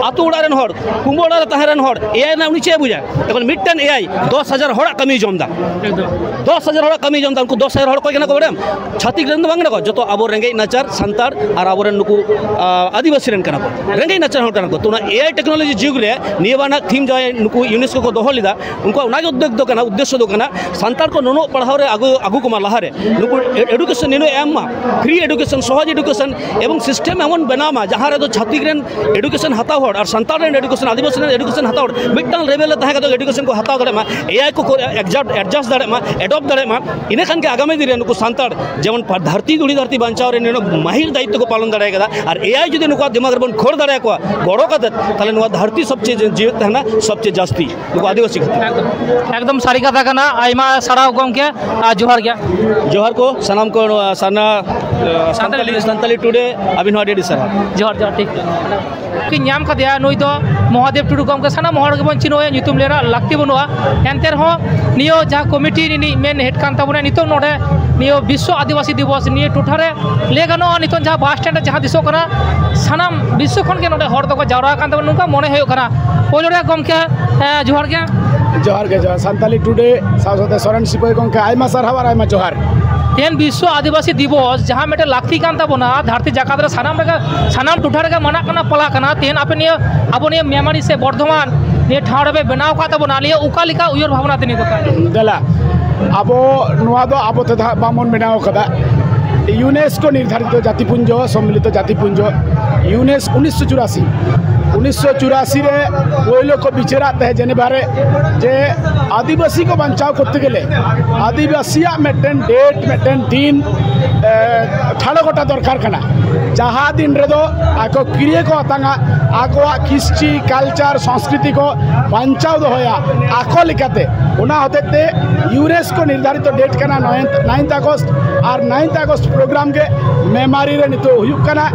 ᱟᱛᱳ ᱚᱲᱟᱜ ᱨᱮᱱ ᱦᱚᱲ, ᱠᱩᱢᱵᱟᱹ ᱚᱲᱟᱜ ᱨᱮ ᱛᱟᱦᱮᱸ ᱨᱮᱱ ᱦᱚᱲ, ᱮ ᱟᱭ ᱨᱮᱱᱟᱜ ᱩᱱᱤ ᱪᱮᱫ ᱮ ᱵᱩᱡᱟ? ᱮᱠᱷᱚᱱ ᱢᱤᱫᱴᱮᱱ ᱮ ᱟᱭ ᱫᱚᱥ ᱦᱟᱡᱟᱨ ᱦᱚᱲᱟᱜ ᱠᱟᱹᱢᱤ ᱡᱚᱢ ᱮᱫᱟ᱾ ᱮᱠᱫᱚᱢ᱾ ᱫᱚᱥ ᱦᱟᱡᱟᱨ ᱦᱚᱲᱟᱜ ᱠᱟᱹᱢᱤ ᱡᱚᱢ ᱮᱫᱟ᱾ ᱩᱱᱠᱩ ᱫᱚᱥ ᱦᱟᱡᱟᱨ ᱦᱚᱲ ᱚᱠᱚᱭ ᱠᱟᱱᱟ ᱠᱚ ᱵᱟᱲᱟᱭᱟᱢ? ᱪᱷᱟᱹᱛᱤᱠ ᱨᱮᱱ ᱫᱚ ᱵᱟᱝ ᱠᱟᱱᱟ ᱠᱚ, ᱡᱚᱛᱚ ᱟᱵᱚ ᱨᱮᱸᱜᱮᱡ ᱱᱟᱪᱟᱨ ᱥᱟᱱᱛᱟᱲ ᱟᱨ ᱟᱵᱚᱨᱮᱱ ᱱᱩᱠᱩ, ᱟ, ᱟᱹᱫᱤᱵᱟᱹᱥᱤ ᱨᱮᱱ ᱠᱟᱱᱟ ᱠᱚ, ᱨᱮᱸᱜᱮᱡ ᱱᱟᱪᱟᱨ ᱦᱚᱲ ᱠᱟᱱᱟ ᱠᱚ᱾ ᱛᱚ ᱚᱱᱟ ᱮ ᱟᱭ technology ᱡᱩᱜᱽ ᱨᱮ ᱱᱤᱭᱟᱹ ᱵᱟᱨ ᱱᱟᱜ theme ᱡᱟᱦᱟᱸᱭ ᱱᱩᱠᱩ UNESCO ᱠᱚ ᱫᱚᱦᱚ ᱞᱮᱫᱟ, ᱩᱱᱠᱩᱣᱟᱜ ᱚᱱᱟᱜᱮ ᱩᱫᱽᱫᱮᱥ ᱫᱚ ᱠᱟᱱᱟ, ᱩᱫᱽᱫᱮᱥᱥᱚ ᱫᱚ ᱠᱟᱱᱟ ᱥᱟᱱᱛᱟᱲ ᱠᱚ ᱱᱩᱱᱟᱹᱜ ᱯᱟᱲᱦᱟᱣ ᱨᱮ ᱟᱹᱜᱩ, ᱟᱹᱜᱩ ᱠᱚᱢᱟ ᱞᱟᱦᱟᱨᱮ, ᱱᱩᱠᱩ ᱮ-, education ᱱᱤᱱᱟᱹᱜ ᱮᱢ ᱢᱟ, free education, ᱥᱚᱦᱚᱡ education, ᱮᱵᱚᱝ system ᱮᱢᱚᱱ ᱵᱮᱱᱟᱣ ᱢᱟ ᱡᱟᱦᱟᱸ ᱨᱮᱫᱚ ᱪᱷᱟᱹᱛᱤᱠ ᱨᱮᱱ education ᱦᱟᱛᱟᱣ ᱦᱚᱲ ᱟᱨ ᱥᱟᱱᱛᱟᱲ ᱨᱮᱱ education, ᱟᱹᱫᱤᱵᱟᱹᱥᱤ ᱨᱮᱱ education ᱦᱟᱛᱟᱣ ᱦᱚᱲ ᱢᱤᱫᱴᱟᱝ level ᱨᱮ ᱛᱟᱦᱮᱸ ᱠᱟᱛᱮ education ᱠᱚ ᱦᱟᱛᱟᱣ ᱫᱟᱲᱮᱭᱟᱜ ᱢᱟ, ᱮ ᱟᱭ ᱠᱚ, ᱠᱚ adjust, adjust ᱫᱟᱲᱮᱭᱟᱜ ᱢᱟ, adopt ᱫᱟᱲᱮᱭᱟᱜ ᱢᱟ᱾ ᱤᱱᱟᱹ ᱠᱷᱟᱱ ᱜᱮ ᱟᱜᱟᱢᱤ ᱫᱤᱱ ᱨᱮ ᱱᱩᱠᱩ ᱥᱟᱱᱛᱟᱲ ᱡᱮᱢᱚᱱ ᱯᱟ-, ᱫᱷᱟᱹᱨᱛᱤ ᱫᱷᱩᱲᱤ ᱫᱷᱟᱹᱨᱛᱤ ᱵᱟᱧᱪᱟᱣ ᱨᱮ ᱱᱩᱱᱟᱹᱜ ᱢᱟᱹᱦᱤᱨ ᱫᱟᱭᱤᱛᱛᱚ ᱠᱚ ᱯᱟᱞᱚᱱ ᱫᱟᱲᱮ ᱠᱟᱫᱟ, ᱟᱨ ᱮ ᱟᱭ ᱡᱩᱫᱤ ᱱᱩᱠᱩᱣᱟᱜ ᱫᱤᱢᱟᱜᱽ ᱨᱮᱵᱚᱱ ᱠᱷᱳᱲ ᱫᱟᱲᱮᱭᱟᱠᱚᱣᱟ ᱜᱚᱲᱚ ᱠᱟᱛᱮ, ᱛᱟᱦᱚᱞᱮ ᱱᱚᱣᱟ ᱫᱷᱟᱹᱨᱛᱤ ᱥᱚᱵᱪᱮᱭᱮ ᱡᱤᱣᱮᱫ ᱛᱟᱦᱮᱱᱟ, ᱥᱚᱵᱪᱮᱭᱮ ᱡᱟᱹᱥᱛᱤ ᱱᱩᱠᱩ ᱟᱹᱫᱤᱵᱟᱹᱥᱤ ᱠᱷᱟᱹᱛᱤᱨ᱾ ᱮᱠᱫᱚᱢ, ᱮᱠᱫᱚᱢ ᱥᱟᱹᱨᱤ ᱠᱟᱛᱷᱟ ᱠᱟᱱᱟ᱾ ᱟᱭᱢᱟ ᱥᱟᱨᱦᱟᱣ ᱜᱚᱢᱠᱮ, ᱟᱨ ᱡᱚᱦᱟᱨ ᱜᱮ᱾ ᱡᱚᱦᱟᱨ ᱠᱚ ᱥᱟᱱᱟᱢ ᱠᱚ, ᱱᱚᱣᱟ ᱥᱟᱨᱱᱟ, ᱟᱸ, ᱥᱟᱱᱛᱟᱞᱤ, ᱥᱟᱱᱛᱟᱞᱤ ᱴᱩᱰᱮ, ᱟᱹᱵᱤᱱ ᱦᱚᱸ ᱟᱹᱰᱤ ᱟᱹᱰᱤ ᱥᱟᱨᱦᱟᱣ᱾ ᱡᱚᱦᱟᱨ, ᱡᱚᱦᱟᱨ, ᱴᱷᱤᱠ᱾ ᱠᱤᱱ ᱧᱟᱢ ᱠᱟᱫᱮᱭᱟ, ᱱᱩᱭ ᱫᱚ ᱢᱚᱦᱟᱫᱮᱵ ᱴᱩᱰᱩ ᱜᱚᱢᱠᱮ, ᱥᱟᱱᱟᱢ ᱦᱚᱲ ᱜᱮᱵᱚᱱ ᱪᱤᱱᱦᱟᱹᱣᱮᱭᱟ, ᱧᱩᱛᱩᱢ ᱞᱟᱹᱭ ᱨᱮᱱᱟᱜ ᱞᱟᱹᱠᱛᱤ ᱵᱟᱹᱱᱩᱜᱼᱟ᱾ ᱮᱱᱛᱮ ᱨᱮᱦᱚᱸ ᱱᱤᱭᱟᱹ ᱡᱟᱦᱟᱸ ᱠᱚᱢᱤᱴᱤ ᱨᱤᱱᱤᱡ ᱢᱮᱱ ᱦᱮᱰ ᱠᱟᱱ ᱛᱟᱵᱚᱱᱟ, ᱱᱤᱛᱚᱜ ᱱᱚᱰᱮ ᱱᱤᱭᱟᱹ ᱵᱤᱥᱥᱚ ᱟᱹᱫᱤᱵᱟᱹᱥᱤ ᱫᱤᱵᱚᱥ ᱱᱤᱭᱟᱹ ᱴᱚᱴᱷᱟ ᱨᱮ ᱞᱟᱹᱭ ᱜᱟᱱᱚᱜᱼᱟ, ᱱᱤᱛᱚᱜ ᱡᱟᱦᱟᱸ ᱵᱟᱥ ᱥᱴᱮᱱᱰ ᱨᱮ ᱡᱟᱦᱟᱸ ᱫᱤᱥᱚᱜ ᱠᱟᱱᱟ, ᱥᱟᱱᱟᱢ ᱵᱤᱥᱥᱚ ᱠᱷᱚᱱ ᱜᱮ ᱱᱚᱰᱮ ᱦᱚᱲ ᱫᱚᱠᱚ ᱡᱟᱣᱨᱟ ᱟᱠᱟᱱ ᱛᱟᱵᱚᱱᱟ, ᱱᱚᱝᱠᱟ ᱢᱚᱱᱮ ᱦᱩᱭᱩᱜ ᱠᱟᱱᱟ᱾ ᱯᱳᱭᱞᱳ ᱨᱮ ᱜᱚᱢᱠᱮ, ᱮ, ᱡᱚᱦᱟᱨ ᱜᱮ᱾ ᱡᱚᱦᱟᱨ ᱜᱮ, ᱡᱚᱦᱟᱨ᱾ ᱥᱟᱱᱛᱟᱞᱤ ᱴᱩᱰᱮ ᱥᱟᱶ ᱥᱟᱶᱛᱮ ᱥᱚᱨᱮᱱ ᱥᱤᱯᱟᱹᱦᱤ ᱜᱚᱢᱠᱮ, ᱟᱭᱢᱟ ᱥᱟᱨᱦᱟᱣ ᱟᱨ ᱟᱭᱢᱟ ᱡᱚᱦᱟᱨ᱾ ᱛᱮᱦᱮᱧ ᱵᱤᱥᱥᱚ ᱟᱹᱫᱤᱵᱟᱹᱥᱤ ᱫᱤᱵᱚᱥ, ᱡᱟᱦᱟᱸ ᱢᱤᱫᱴᱮᱱ ᱞᱟᱹᱠᱛᱤ ᱠᱟᱱ ᱛᱟᱵᱚᱱᱟ, ᱫᱷᱟᱹᱨᱛᱤ ᱡᱟᱠᱟᱛ ᱨᱮ ᱥᱟᱱᱟᱢ ᱨᱮᱜᱮ, ᱥᱟᱱᱟᱢ ᱴᱚᱴᱷᱟ ᱨᱮᱜᱮ ᱢᱟᱱᱟᱜ ᱠᱟᱱᱟ, ᱯᱟᱞᱟᱜ ᱠᱟᱱᱟ᱾ ᱛᱮᱦᱮᱧ ᱟᱯᱮ ᱱᱤᱭᱟᱹ, ᱟᱵᱚ ᱱᱤᱭᱟᱹ ᱢᱮᱢᱟᱨᱤ ᱥᱮ ᱵᱚᱨᱫᱷᱚᱢᱟᱱ ᱱᱤᱭᱟᱹ ᱴᱷᱟᱶ ᱨᱮᱯᱮ ᱵᱮᱱᱟᱣ ᱟᱠᱟᱫ ᱛᱟᱵᱚᱱᱟ, ᱟᱞᱮᱭᱟᱜ ᱚᱠᱟ ᱞᱮᱠᱟ ᱩᱭᱦᱟᱹᱨ ᱵᱷᱟᱵᱽᱱᱟ ᱛᱮ ᱱᱤᱛ ᱫᱚ? ᱫᱮᱞᱟ, ᱟᱵᱚ ᱱᱚᱣᱟ ᱫᱚ ᱟᱵᱚ ᱛᱮᱫᱚ ᱦᱟᱸᱜ ᱵᱟᱵᱚᱱ ᱵᱮᱱᱟᱣ ᱠᱟᱫᱟ᱾ ᱤᱭᱩᱱᱮᱥᱠᱳ ᱱᱤᱨᱫᱷᱟᱨᱤᱛ ᱡᱟᱛᱤ ᱯᱩᱧᱡᱚ, ᱥᱚᱢᱢᱤᱞᱤᱛᱚ ᱡᱟᱛᱤ ᱯᱩᱧᱡᱚ, ᱤᱭᱩᱱᱮᱥ ᱩᱱᱤᱥᱥᱚ ᱪᱩᱨᱟᱥᱤ, ᱩᱱᱤᱥᱥᱚ ᱪᱩᱨᱟᱥᱤ ᱨᱮ ᱯᱳᱭᱞᱳ ᱠᱚ ᱵᱤᱪᱟᱹᱨᱟᱜ ᱛᱟᱦᱮᱸ ᱡᱮᱱᱮᱵᱷᱟ ᱨᱮ, ᱡᱮ ᱟᱹᱫᱤᱵᱟᱹᱥᱤ ᱠᱚ ᱵᱟᱧᱪᱟᱣ ᱠᱚᱨᱛᱮ ᱜᱮᱞᱮ ᱟᱹᱫᱤᱵᱟᱹᱥᱤᱭᱟᱜ ᱢᱤᱫᱴᱮᱱ ᱰᱮᱴ, ᱢᱤᱫᱴᱮᱱ ᱫᱤᱱ, ᱮ, ᱴᱷᱟᱲᱚ ᱜᱚᱴᱟ ᱫᱚᱨᱠᱟᱨ ᱠᱟᱱᱟ, ᱡᱟᱦᱟᱸ ᱫᱤᱱ ᱨᱮᱫᱚ ᱟᱠᱚ ᱠᱤᱨᱤᱭᱟᱹ ᱠᱚ ᱟᱛᱟᱝᱟ, ᱟᱠᱚᱣᱟᱜ ᱠᱨᱤᱥᱴᱤ, ᱠᱟᱞᱪᱟᱨ, ᱥᱚᱝᱥᱠᱨᱤᱛᱤ ᱠᱚ ᱵᱟᱧᱪᱟᱣ ᱫᱚᱦᱚᱭᱟ ᱟᱠᱚ ᱞᱮᱠᱟᱛᱮ᱾ ᱚᱱᱟ ᱦᱚᱛᱮᱡ ᱛᱮ ᱤᱭᱩᱱᱮᱥᱠᱳ ᱱᱤᱨᱫᱷᱟᱨᱤᱛ ᱰᱮᱴ ᱠᱟᱱᱟ ᱱᱟᱭᱤᱱᱛᱷ ᱟᱜᱚᱥᱴ, ᱟᱨ ᱱᱟᱭᱤᱱᱛᱷ ᱟᱜᱚᱥᱴ ᱯᱨᱳᱜᱨᱟᱢ ᱜᱮ ᱢᱮᱢᱟᱨᱤ ᱨᱮ ᱱᱤᱛᱚᱜ ᱦᱩᱭᱩᱜ ᱠᱟᱱᱟ᱾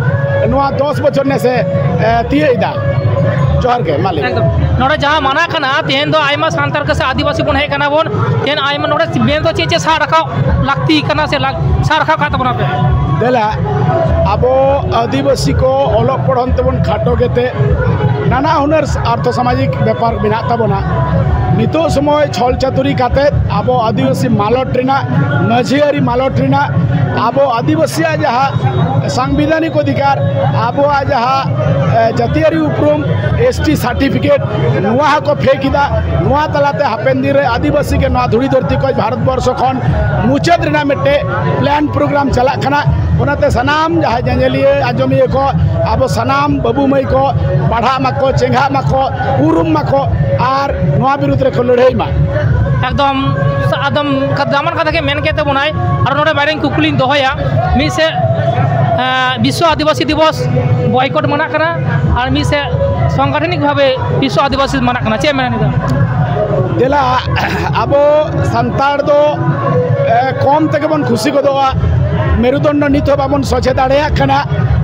ᱱᱚᱣᱟ ᱫᱚᱥ ᱵᱚᱪᱷᱚᱨ ᱱᱮᱥᱮ, ᱮ, ᱛᱤᱭᱟᱹᱜ ᱮᱫᱟ᱾ ᱡᱚᱦᱟᱨ ᱜᱮ, ᱢᱟ ᱞᱟᱹᱭ ᱢᱮ᱾ ᱮᱠᱫᱚᱢ᱾ ᱱᱚᱰᱮ ᱡᱟᱦᱟᱸ ᱢᱟᱱᱟ ᱠᱟᱱᱟ, ᱛᱮᱦᱮᱧ ᱫᱚ ᱟᱭᱢᱟ ᱥᱟᱱᱛᱟᱲ ᱠᱚ ᱥᱮ ᱟᱹᱫᱤᱵᱟᱹᱥᱤ ᱵᱚᱱ ᱦᱮᱡ ᱠᱟᱱᱟ ᱵᱚᱱ, ᱛᱮᱦᱮᱧ ᱟᱭᱢᱟ ᱱᱚᱰᱮ ᱢᱮᱱ ᱫᱚ ᱪᱮᱫ ᱪᱮᱫ ᱥᱟᱵ ᱨᱟᱠᱟᱵ ᱞᱟᱹᱠᱛᱤ ᱠᱟᱱᱟ ᱥᱮ ᱞᱟᱠ-, ᱥᱟᱵ ᱨᱟᱠᱟᱵ ᱠᱟᱜ ᱛᱟᱵᱚᱱᱟ ᱯᱮ? ᱫᱮᱞᱟ, ᱟᱵᱚ ᱟᱹᱫᱤᱵᱟᱹᱥᱤ ᱠᱚ ᱚᱞᱚᱜ ᱯᱚᱲᱦᱚᱱ ᱛᱮᱵᱚᱱ ᱠᱷᱟᱴᱚ ᱜᱮᱛᱮ ᱱᱟᱱᱟ ᱦᱩᱱᱟᱹᱨ ᱟᱨᱛᱷᱚ ᱥᱟᱢᱟᱡᱤᱠ ᱵᱮᱯᱟᱨ ᱢᱮᱱᱟᱜ ᱛᱟᱵᱚᱱᱟ᱾ ᱱᱤᱛᱚᱜ ᱥᱚᱢᱚᱭ ᱪᱷᱚᱞ ᱪᱟᱹᱛᱩᱨᱤ ᱠᱟᱛᱮ ᱟᱵᱚ ᱟᱹᱫᱤᱵᱟᱹᱥᱤ ᱢᱟᱞᱚᱴ ᱨᱮᱱᱟᱜ, ᱢᱟᱹᱡᱷᱤ ᱟᱹᱨᱤ ᱢᱟᱞᱚᱴ ᱨᱮᱱᱟᱜ, ᱟᱵᱚ ᱟᱹᱫᱤᱵᱟᱹᱥᱤᱭᱟᱜ ᱡᱟᱦᱟᱸ ᱥᱟᱝᱵᱤᱫᱷᱟᱱᱤᱠ ᱚᱫᱷᱤᱠᱟᱨ, ᱟᱵᱚᱣᱟᱜ ᱡᱟᱦᱟᱸ, ᱮ, ᱡᱟᱹᱛᱤᱭᱟᱹᱨᱤ ᱩᱯᱨᱩᱢ, ᱮᱥ ᱴᱤ ᱥᱟᱨᱴᱤᱯᱷᱤᱠᱮᱴ, ᱱᱚᱣᱟ ᱦᱚᱸᱠᱚ ᱯᱷᱮᱠ ᱮᱫᱟ᱾ ᱱᱚᱣᱟ ᱛᱟᱞᱟᱛᱮ ᱦᱟᱯᱮᱱ ᱫᱤᱱ ᱨᱮ ᱟᱹᱫᱤᱵᱟᱹᱥᱤ ᱜᱮ ᱱᱚᱣᱟ ᱫᱷᱩᱲᱤ ᱫᱷᱟᱹᱨᱛᱤ ᱠᱷᱚᱱ, ᱵᱷᱟᱨᱚᱛ ᱵᱚᱨᱥᱚ ᱠᱷᱚᱱ ᱢᱩᱪᱟᱹᱫ ᱨᱮᱱᱟᱜ ᱢᱤᱫᱴᱮᱡ ᱯᱞᱟᱱ ᱯᱨᱳᱜᱨᱟᱢ ᱪᱟᱞᱟᱜ ᱠᱟᱱᱟ᱾ ᱚᱱᱟᱛᱮ ᱥᱟᱱᱟᱢ ᱡᱟᱦᱟᱸᱭ ᱧᱮᱧᱮᱞᱤᱭᱟᱹ, ᱟᱸᱡᱚᱢᱤᱭᱟᱹ ᱠᱚ, ᱟᱵᱚ ᱥᱟᱱᱟᱢ ᱵᱟᱹᱵᱩ ᱢᱟᱹᱭ ᱠᱚ ᱯᱟᱲᱦᱟᱜ ᱢᱟᱠᱚ, ᱪᱮᱸᱜᱷᱟᱜ ᱢᱟᱠᱚ, ᱩᱨᱩᱢ ᱢᱟᱠᱚ, ᱟᱨ ᱱᱚᱣᱟ ᱵᱤᱨᱩᱫᱽ ᱨᱮᱠᱚ ᱞᱟᱹᱲᱦᱟᱹᱭ ᱢᱟ᱾ ᱮᱠᱫᱚᱢ, ᱮᱠᱫᱚᱢ ᱫᱟᱢᱟᱱ ᱠᱟᱛᱷᱟ ᱜᱮ ᱢᱮᱱ ᱠᱮᱫ ᱛᱟᱵᱚᱱᱟᱭ᱾ ᱟᱨ ᱱᱚᱰᱮ ᱵᱟᱨᱭᱟᱧ ᱠᱩᱠᱞᱤᱧ ᱫᱚᱦᱚᱭᱟ, ᱢᱤᱫ ᱥᱮᱫ, ᱮᱸ, ᱵᱤᱥᱥᱚ ᱟᱹᱫᱤᱵᱟᱹᱥᱤ ᱫᱤᱵᱚᱥ ᱵᱚᱭᱠᱚᱴ ᱢᱟᱱᱟᱜ ᱠᱟᱱᱟ, ᱟᱨ ᱢᱤᱫ ᱥᱮᱫ ᱥᱚᱝᱜᱚᱴᱷᱚᱱᱤᱠ ᱵᱷᱟᱵᱮ ᱵᱤᱥᱥᱚ ᱟᱹᱫᱤᱵᱟᱹᱥᱤ ᱢᱟᱱᱟᱜ ᱠᱟᱱᱟ᱾ ᱪᱮᱫ ᱮᱢ ᱢᱮᱱᱟ ᱱᱤᱭᱟᱹ ᱫᱚ? ᱫᱮᱞᱟ, ᱟᱵᱚ ᱥᱟᱱᱛᱟᱲ ᱫᱚ, ᱮ, ᱠᱚᱢ ᱛᱮᱜᱮ ᱵᱚᱱ ᱠᱷᱩᱥᱤ ᱜᱚᱫᱚᱜᱼᱟ᱾ ᱢᱮᱨᱩᱫᱚᱱᱰᱚ ᱱᱤᱛ ᱦᱚᱸ ᱵᱟᱵᱚᱱ ᱥᱚᱡᱷᱮ ᱫᱟᱲᱮᱭᱟᱜ ᱠᱟᱱᱟ᱾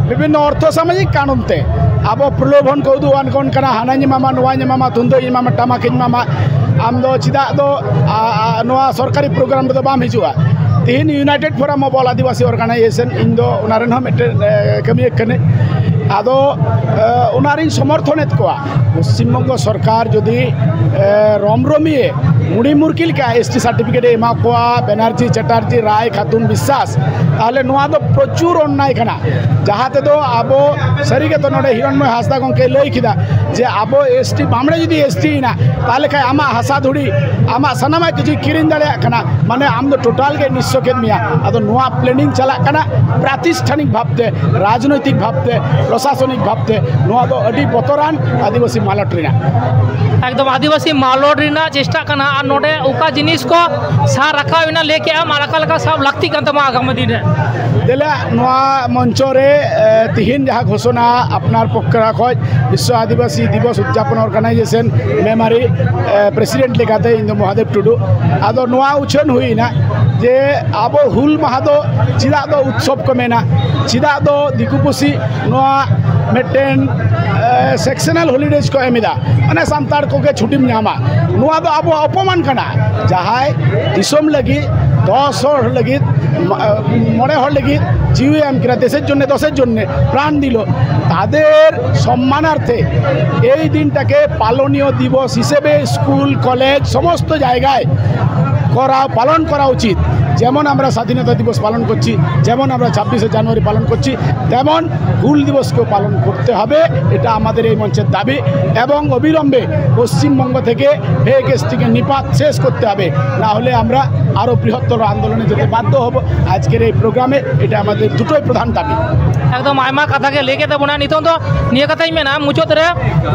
ᱵᱤᱵᱷᱤᱱᱱᱚ ᱚᱨᱛᱷᱚ ᱥᱟᱢᱟᱡᱤᱠ ᱠᱟᱨᱚᱱ ᱛᱮ ᱟᱵᱚ ᱯᱨᱚᱞᱳᱵᱷᱚᱱ ᱠᱚ ᱩᱫᱩᱜ ᱟᱵᱚᱱ ᱠᱟᱱᱟ, ᱦᱟᱱᱟᱧ ᱮᱢᱟᱢᱟ, ᱱᱚᱣᱟᱧ ᱮᱢᱟᱢᱟ, ᱛᱩᱢᱫᱟᱹᱜ ᱤᱧ ᱮᱢᱟᱢᱟ, ᱴᱟᱢᱟᱠ ᱤᱧ ᱮᱢᱟᱢᱟ, ᱟᱢ ᱫᱚ ᱪᱮᱫᱟᱜ ᱫᱚ, ᱟ, ᱟ, ᱱᱚᱣᱟ ᱥᱚᱨᱠᱟᱨᱤ ᱯᱨᱳᱜᱨᱟᱢ ᱨᱮᱫᱚ ᱵᱟᱢ ᱦᱤᱡᱩᱜᱼᱟ? ᱛᱤᱦᱤᱧ United Forum of All Adivasi Organization, ᱤᱧ ᱫᱚ ᱚᱱᱟ ᱨᱮᱱ ᱦᱚᱸ ᱢᱤᱫᱴᱮᱱ, ᱮ, ᱠᱟᱹᱢᱤᱭᱟᱹ ᱠᱟᱹᱱᱟᱹᱧ᱾ ᱟᱫᱚ ᱚᱱᱟᱨᱤᱧ ᱥᱚᱢᱚᱨᱛᱷᱚᱱᱮᱫ ᱠᱚᱣᱟ᱾ ᱯᱚᱥᱪᱤᱢ ᱵᱚᱝᱜᱚ ᱥᱚᱨᱠᱟᱨ ᱡᱩᱫᱤ ᱨᱚᱢᱨᱚᱢᱤᱭᱮ ᱢᱩᱲᱤ ᱢᱩᱨᱠᱤ ᱞᱮᱠᱟ ᱮᱥ ᱴᱤ ᱥᱟᱨᱴᱤᱯᱷᱤᱠᱮᱴ ᱮ ᱮᱢᱟ ᱠᱚᱣᱟ, ᱵᱮᱱᱟᱨᱡᱤ, ᱪᱮᱴᱟᱨᱡᱤ, ᱨᱟᱭ, ᱠᱷᱟᱛᱩᱱ, ᱵᱤᱥᱥᱟᱥ, ᱛᱟᱦᱚᱞᱮ ᱱᱚᱣᱟ ᱫᱚ ᱯᱨᱚᱪᱩᱨ ᱚᱱᱱᱟᱭ ᱠᱟᱱᱟ᱾ ᱡᱟᱦᱟᱸ ᱛᱮᱫᱚ ᱟᱵᱚ ᱥᱟᱹᱨᱤ ᱜᱮᱛᱚ ᱱᱚᱰᱮ ᱦᱤᱨᱚᱱᱢᱚᱭ ᱦᱟᱸᱥᱫᱟ ᱜᱚᱢᱠᱮ ᱞᱟᱹᱭ ᱠᱮᱫᱟ ᱡᱮ ᱟᱵᱚ ᱮᱥ ᱴᱤ ᱵᱟᱢᱲᱮ ᱡᱩᱫᱤ ᱮᱥ ᱴᱤ ᱮᱱᱟ, ᱛᱟᱦᱚᱞᱮ ᱠᱷᱟᱱ ᱟᱢᱟᱜ ᱦᱟᱥᱟ ᱫᱷᱩᱲᱤ, ᱟᱢᱟᱜ ᱥᱟᱱᱟᱢᱟᱜ ᱠᱤᱪᱷᱩ ᱠᱤᱨᱤᱧ ᱫᱟᱲᱮᱭᱟᱜ ᱠᱟᱱᱟ, ᱢᱟᱱᱮ ᱟᱢ ᱫᱚ ᱴᱳᱴᱟᱞ ᱜᱮ ᱱᱤᱥᱥᱚ ᱠᱮᱫ ᱢᱮᱭᱟ᱾ ᱟᱫᱚ ᱱᱚᱣᱟ ᱯᱞᱮᱱᱤᱝ ᱪᱟᱞᱟᱜ ᱠᱟᱱᱟ ᱯᱨᱟᱛᱤᱥᱴᱷᱟᱱᱤᱠ ᱵᱷᱟᱵᱽᱛᱮ, ᱨᱟᱡᱽᱱᱳᱭᱛᱤᱠ ᱵᱷᱟᱵᱽᱛᱮ, ᱯᱨᱚᱥᱟᱥᱚᱱᱤᱠ ᱵᱷᱟᱵᱽᱛᱮ᱾ ᱱᱚᱣᱟ ᱫᱚ ᱟᱹᱰᱤ ᱵᱚᱛᱚᱨᱟᱱ ᱟᱹᱫᱤᱵᱟᱹᱥᱤ ᱢᱟᱞᱚᱴ ᱨᱮᱱᱟᱜ᱾ ᱮᱠᱫᱚᱢ ᱟᱹᱫᱤᱵᱟᱹᱥᱤ ᱢᱟᱞᱚᱴ ᱨᱮᱱᱟᱜ ᱪᱮᱥᱴᱟᱜ ᱠᱟᱱᱟ᱾ ᱟᱨ ᱱᱚᱰᱮ ᱚᱠᱟ ᱡᱤᱱᱤᱥ ᱠᱚ ᱥᱟᱵ ᱨᱟᱠᱟᱵ ᱮᱱᱟ, ᱞᱟᱹᱭ ᱠᱮᱜ ᱟᱢ, ᱟᱨ ᱚᱠᱟ ᱞᱮᱠᱟ ᱥᱟᱵ ᱞᱟᱹᱠᱛᱤᱜ ᱠᱟᱱ ᱛᱟᱢᱟ ᱟᱜᱟᱢᱤ ᱫᱤᱱ ᱨᱮ? ᱫᱮᱞᱟ, ᱱᱚᱣᱟ ᱢᱚᱧᱪᱚ ᱨᱮ ᱮ, ᱛᱤᱦᱤᱧ ᱡᱟᱦᱟᱸ ᱜᱷᱳᱥᱚᱱᱟ ᱟᱯᱱᱟᱨ ᱯᱚᱠᱠᱷᱟ ᱠᱷᱚᱱ ᱵᱤᱥᱥᱚ ᱟᱹᱫᱤᱵᱟᱹᱥᱤ ᱫᱤᱵᱚᱥ ᱩᱫᱽᱡᱟᱯᱚᱱ ᱚᱨᱜᱟᱱᱟᱭᱡᱮᱥᱚᱱ ᱢᱮᱢᱟᱨᱤ ᱮ, ᱯᱨᱮᱥᱤᱰᱮᱱᱴ ᱞᱮᱠᱟᱛᱮ ᱤᱧ ᱫᱚ ᱢᱚᱦᱟᱫᱮᱵ ᱴᱩᱰᱩ᱾ ᱟᱫᱚ ᱱᱚᱣᱟ ᱩᱪᱷᱟᱹᱱ ᱦᱩᱭ ᱮᱱᱟ ᱡᱮ ᱟᱵᱚ ᱦᱩᱞ ᱢᱟᱦᱟ ᱫᱚ ᱪᱮᱫᱟᱜ ᱫᱚ ᱩᱛᱥᱚᱵ ᱠᱚ ᱢᱮᱱᱟ, ᱪᱮᱫᱟᱜ ᱫᱚ ᱫᱤᱠᱩ ᱯᱩᱥᱤ ᱱᱚᱣᱟ ᱢᱤᱫᱴᱮᱱ ᱮ, ᱥᱮᱠᱥᱚᱱᱟᱞ ᱦᱚᱞᱤᱰᱮᱡᱽ ᱠᱚ ᱮᱢ ᱮᱫᱟ, ᱢᱟᱱᱮ ᱥᱟᱱᱛᱟᱲ ᱠᱚᱜᱮ ᱪᱷᱩᱴᱤᱢ ᱧᱟᱢᱟ᱾ ᱱᱚᱣᱟ ᱫᱚ ᱟᱵᱚᱣᱟᱜ ᱚᱯᱚᱢᱟᱱ ᱠᱟᱱᱟ᱾ ᱡᱟᱦᱟᱸᱭ ᱫᱤᱥᱚᱢ ᱞᱟᱹᱜᱤᱫ, ᱫᱚᱥ ᱦᱚᱲ ᱞᱟᱹᱜᱤᱫ, ᱢᱚ-, ᱢᱚᱬᱮ ᱦᱚᱲ ᱞᱟᱹᱜᱤᱫ ᱡᱤᱣᱤ ᱮᱢ ᱠᱮᱫᱟ, দেশের জন্য, দশের জন্য প্রাণ দিল, তাদের সম্মানার্থে এই দিনটাকে পালনীয় দিবস হিসেবে স্কুল, কলেজ, সমস্ত জায়গায় করা, পালন করা উচিত। যেমন আমরা স্বাধীনতা দিবস পালন করছি, যেমন আমরা ছাব্বিশে জানুয়ারি পালন করছি, তেমন হুল দিবসকেও পালন করতে হবে। এটা আমাদের এই মঞ্চের দাবি। এবং অবিলম্বে পশ্চিমবঙ্গ থেকে ফেক এসটিকে নিপাত শেষ করতে হবে, না হলে আমরা আরও বৃহত্তর আন্দোলনে যেতে বাধ্য হব। আজকের এই প্রোগ্রামে এটা আমাদের দুটোই প্রধান দাবি। ᱮᱠᱫᱚᱢ ᱟᱭᱢᱟ ᱠᱟᱛᱷᱟ ᱜᱮ ᱞᱟᱹᱭ ᱠᱮᱫ ᱛᱟᱵᱚᱱᱟ᱾ ᱱᱤᱛᱚᱝ ᱫᱚ ᱱᱤᱭᱟᱹ ᱠᱟᱛᱷᱟᱧ ᱢᱮᱱᱟ ᱢᱩᱪᱟᱹᱫ ᱨᱮ,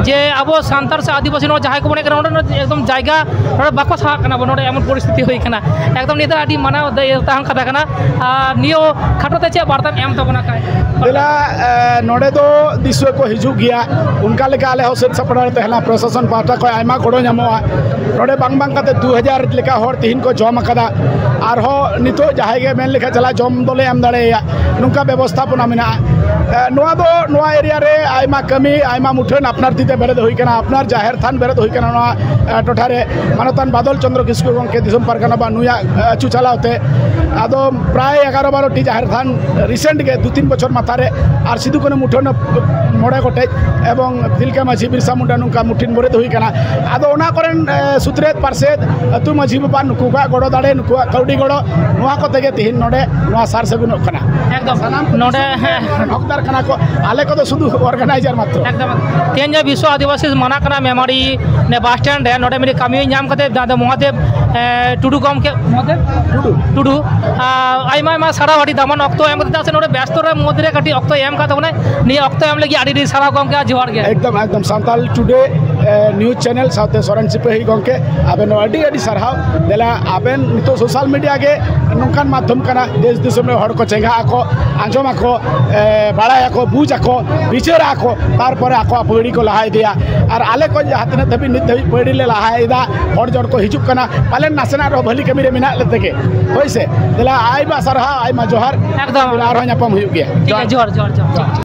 ᱡᱮ ᱟᱵᱚ ᱥᱟᱱᱛᱟᱲ ᱥᱮ ᱟᱹᱫᱤᱵᱟᱹᱥᱤ ᱱᱚᱣᱟ ᱡᱟᱦᱟᱸᱭ ᱠᱚᱵᱚᱱ ᱦᱮᱡ ᱠᱟᱱᱟ, ᱱᱚᱰᱮ ᱮᱠᱫᱚᱢ ᱡᱟᱭᱜᱟ ᱱᱚᱰᱮ ᱵᱟᱠᱚ ᱥᱟᱦᱟᱜ ᱠᱟᱱᱟ ᱵᱚᱱ, ᱱᱚᱰᱮ ᱮᱢᱚᱱ ᱯᱚᱨᱤᱥᱛᱷᱤᱛᱤ ᱦᱩᱭ ᱠᱟᱱᱟ᱾ ᱮᱠᱫᱚᱢ ᱱᱤᱭᱟᱹ ᱫᱚ ᱟᱹᱰᱤ ᱢᱟᱱᱟᱣ ᱫᱟᱭ-, ᱛᱟᱦᱮᱱ ᱠᱟᱛᱷᱟ ᱠᱟᱱᱟ᱾ ᱟᱨ ᱱᱤᱭᱟᱹ ᱠᱷᱟᱴᱚ ᱛᱮ ᱪᱮᱫ ᱵᱟᱨᱛᱟᱢ ᱮᱢ ᱛᱟᱵᱚᱱᱟ ᱠᱷᱟᱡ? ᱫᱮᱞᱟ, ᱮ, ᱱᱚᱰᱮ ᱫᱚ ᱫᱤᱥᱩᱣᱟᱹ ᱠᱚ ᱦᱤᱡᱩᱜ ᱜᱮᱭᱟ, ᱚᱱᱠᱟ ᱞᱮᱠᱟ ᱟᱞᱮ ᱦᱚᱸ ᱥᱟᱹᱛ ᱥᱟᱯᱲᱟᱣ ᱨᱮ ᱛᱟᱦᱮᱱᱟ, ᱯᱨᱚᱥᱟᱥᱚᱱ ᱯᱟᱦᱴᱟ ᱠᱷᱚᱱ ᱟᱭᱢᱟ ᱜᱚᱲᱚ ᱧᱟᱢᱚᱜᱼᱟ᱾ ᱱᱚᱰᱮ ᱵᱟᱝ ᱵᱟᱝ ᱠᱟᱛᱮ ᱫᱩ ᱦᱟᱡᱟᱨ ᱞᱮᱠᱟ ᱦᱚᱲ ᱛᱤᱦᱤᱧ ᱠᱚ ᱡᱚᱢ ᱟᱠᱟᱫᱟ᱾ ᱟᱨᱦᱚᱸ ᱱᱤᱛᱚᱜ ᱡᱟᱦᱟᱸᱭ ᱜᱮ ᱢᱮᱱ ᱞᱮᱠᱷᱟᱱ ᱪᱟᱞᱟᱜ ᱡᱚᱢ ᱫᱚᱞᱮ ᱮᱢ ᱫᱟᱲᱮᱭᱟᱭᱟ, ᱱᱚᱝᱠᱟ ᱵᱮᱵᱚᱥᱛᱷᱟᱯᱚᱱᱟ ᱢᱮᱱᱟᱜᱼᱟ᱾ ᱮ, ᱱᱚᱣᱟ ᱫᱚ ᱱᱚᱣᱟ ᱮᱨᱤᱭᱟ ᱨᱮ ᱟᱭᱢᱟ ᱠᱟᱹᱢᱤ, ᱟᱭᱢᱟ ᱢᱩᱴᱷᱟᱹᱱ ᱟᱯᱱᱟᱨ ᱛᱤᱛᱮ ᱵᱮᱨᱮᱫ ᱦᱩᱭ ᱠᱟᱱᱟ, ᱟᱯᱱᱟᱨ ᱡᱟᱦᱮᱨ ᱛᱷᱟᱱ ᱵᱮᱨᱮᱫ ᱦᱩᱭ ᱠᱟᱱᱟ ᱱᱚᱣᱟ, ᱮ, ᱴᱚᱴᱷᱟ ᱨᱮ ᱢᱟᱱᱚᱛᱟᱱ ᱵᱟᱫᱚᱞ ᱪᱚᱱᱫᱨᱚ ᱠᱤᱥᱠᱩ ᱜᱚᱢᱠᱮ ᱫᱤᱥᱚᱢ ᱯᱟᱨᱜᱟᱱᱟ ᱵᱟ ᱱᱩᱭᱟᱜ, ᱮ, ᱟᱹᱪᱩ ᱪᱟᱞᱟᱣ ᱛᱮ᱾ ᱟᱫᱚ ᱯᱨᱟᱭ ᱮᱜᱟᱨᱚ ᱵᱟᱨᱚ ᱴᱤ ᱡᱟᱦᱮᱨ ᱛᱷᱟᱱ recent ᱜᱮ ᱫᱩ ᱛᱤᱱ ᱵᱚᱪᱷᱚᱨ ᱢᱟᱛᱷᱟ ᱨᱮ ᱟᱨ ᱥᱤᱫᱩ ᱠᱟᱹᱱᱦᱩ ᱢᱩᱴᱷᱟᱹᱱ ᱢᱚᱬᱮ ᱜᱚᱴᱮᱡ, ᱮᱵᱚᱝ ᱛᱤᱞᱠᱟᱹ ᱢᱟᱹᱡᱷᱤ ᱵᱤᱨᱥᱟ ᱢᱩᱱᱰᱟ ᱱᱚᱝᱠᱟ ᱢᱩᱴᱷᱟᱹᱱ ᱵᱚᱨᱮᱫ ᱦᱩᱭ ᱠᱟᱱᱟ᱾ ᱟᱫᱚ ᱚᱱᱟ ᱠᱚᱨᱮᱱ, ᱮ, ᱥᱩᱛᱨᱮᱛ ᱯᱟᱨᱥᱮᱛ, ᱟᱹᱛᱩ ᱢᱟᱹᱡᱷᱤ ᱵᱟᱵᱟ, ᱱᱩᱠᱩᱣᱟᱜ ᱜᱚᱲᱚ ᱫᱟᱲᱮ, ᱱᱩᱠᱩᱣᱟᱜ ᱠᱟᱹᱣᱰᱤ ᱜᱚᱲᱚ, ᱱᱚᱣᱟ ᱠᱚᱛᱮ ᱜᱮ ᱛᱮᱦᱮᱧ ᱱᱚᱰᱮ ᱱᱚᱣᱟ ᱥᱟᱨ ᱥᱟᱹᱜᱩᱱᱚᱜ ᱠᱟᱱᱟ᱾ ᱮᱠᱫᱚᱢ᱾ ᱥᱟᱱᱟᱢ ᱠᱚ ᱱᱚᱰᱮ, ᱫᱤᱥᱚᱢ ᱦᱮᱸ᱾ ᱨᱮᱱ ᱦᱚᱠᱫᱟᱨ ᱠᱟᱱᱟ ᱠᱚ, ᱟᱞᱮ ᱠᱚᱫᱚ ᱥᱩᱫᱷᱩ organizer ᱢᱟᱛᱨᱚ᱾ ᱮᱠᱫᱚᱢ᱾ ᱛᱮᱦᱮᱧ ᱡᱮ ᱵᱤᱥᱥᱚ ᱟᱹᱫᱤᱵᱟᱹᱥᱤ ᱢᱟᱦᱟ ᱠᱟᱱᱟ ᱢᱮᱢᱟᱨᱤ, ᱱᱮ ᱵᱟᱥ ᱥᱴᱮᱱᱰ ᱨᱮ ᱱᱚᱰᱮ ᱢᱤᱫᱴᱤᱡ ᱠᱟᱹᱢᱤ ᱧᱟᱢ ᱠᱟᱛᱮ ᱫᱟᱫᱟ ᱢᱚᱦᱟᱫᱮᱵ, ᱮ, ᱴᱩᱰᱩ ᱜᱚᱢᱠᱮ, ᱢᱚᱦᱟᱫᱮᱵ ᱴᱩᱰᱩ᱾ ᱴᱩᱰᱩ, ᱟ, ᱟᱭᱢᱟ ᱟᱭᱢᱟ ᱥᱟᱨᱦᱟᱣ, ᱟᱹᱰᱤ ᱫᱟᱢᱟᱱ ᱚᱠᱛᱚ ᱮᱢ ᱠᱟᱛᱮ, ᱪᱮᱫᱟᱜ ᱥᱮ ᱱᱚᱰᱮ ᱵᱮᱥᱛᱚ ᱨᱮ ᱢᱩᱫᱽ ᱨᱮ ᱠᱟᱹᱴᱤᱡ ᱚᱠᱛᱚ ᱮᱢ ᱠᱟᱫ ᱛᱟᱵᱚᱱᱟᱭ᱾ ᱱᱤᱭᱟᱹ ᱚᱠᱛᱚ ᱮᱢ ᱞᱟᱹᱜᱤᱫ ᱟᱹᱰᱤ ᱟᱹᱰᱤ ᱥᱟᱨᱦᱟᱣ ᱜᱚᱢᱠᱮ, ᱟᱨ ᱡᱚᱦᱟᱨ ᱜᱮ᱾ ᱮᱠᱫᱚᱢ, ᱮᱠᱫᱚᱢ᱾ ᱥᱟᱱᱛᱟᱞ ᱴᱩᱰᱮ, ᱮ, news channel ᱥᱟᱶᱛᱮ ᱥᱚᱨᱮᱱ ᱥᱤᱯᱟᱹᱦᱤ ᱜᱚᱢᱠᱮ, ᱟᱵᱮᱱ ᱦᱚᱸ ᱟᱹᱰᱤ ᱟᱹᱰᱤ ᱥᱟᱨᱦᱟᱣ᱾ ᱫᱮᱞᱟ, ᱟᱵᱮᱱ ᱱᱤᱛᱚᱜ social media ᱜᱮ ᱱᱚᱝᱠᱟᱱ ᱢᱟᱫᱽᱫᱷᱚᱢ ᱠᱟᱱᱟ, ᱫᱮᱥ ᱫᱤᱥᱚᱢ ᱨᱮ ᱦᱚᱲ ᱠᱚ ᱪᱮᱸᱜᱷᱟᱜ ᱟᱠᱚ, ᱟᱸᱡᱚᱢ ᱟᱠᱚ, ᱮ, ᱵᱟᱲᱟᱭ ᱟᱠᱚ, ᱵᱩᱡᱽ ᱟᱠᱚ, ᱵᱤᱪᱟᱹᱨ ᱟᱠᱚ, ᱛᱟᱨᱯᱚᱨᱮ ᱟᱠᱚᱣᱟᱜ ᱯᱟᱹᱣᱲᱤ ᱠᱚ ᱞᱟᱦᱟ ᱤᱫᱤᱭᱟ᱾ ᱟᱨ ᱟᱞᱮ ᱠᱚ ᱡᱟᱦᱟᱸ ᱛᱤᱱᱟᱹᱜ ᱫᱷᱟᱹᱵᱤᱡ ᱱᱤᱛ ᱫᱷᱟᱹᱵᱤᱡ ᱯᱟᱹᱣᱲᱤ ᱞᱮ ᱞᱟᱦᱟ ᱮᱫᱟ, ᱦᱚᱲ ᱡᱚᱲ ᱠᱚ ᱦᱤᱡᱩᱜ ᱠᱟᱱᱟ, ᱯᱟᱞᱮᱱ ᱱᱟᱥᱮᱱᱟᱜ ᱨᱮᱦᱚᱸ ᱵᱷᱟᱹᱞᱤ ᱠᱟᱹᱢᱤ ᱨᱮ ᱢᱮᱱᱟᱜ ᱞᱮ ᱛᱮᱜᱮ, ᱦᱳᱭ ᱥᱮ? ᱫᱮᱞᱟ, ᱟᱭᱢᱟ ᱥᱟᱨᱦᱟᱣ, ᱟᱭᱢᱟ ᱡᱚᱦᱟᱨ᱾ ᱮᱠᱫᱚᱢ᱾ ᱟᱨᱦᱚᱸ ᱧᱟᱯᱟᱢ ᱦᱩᱭᱩᱜ ᱜᱮᱭᱟ᱾ ᱴᱷᱤᱠ ᱜᱮᱭᱟ, ᱡᱚᱦᱟᱨ, ᱡᱚᱦᱟᱨ, ᱡᱚᱦᱟᱨ᱾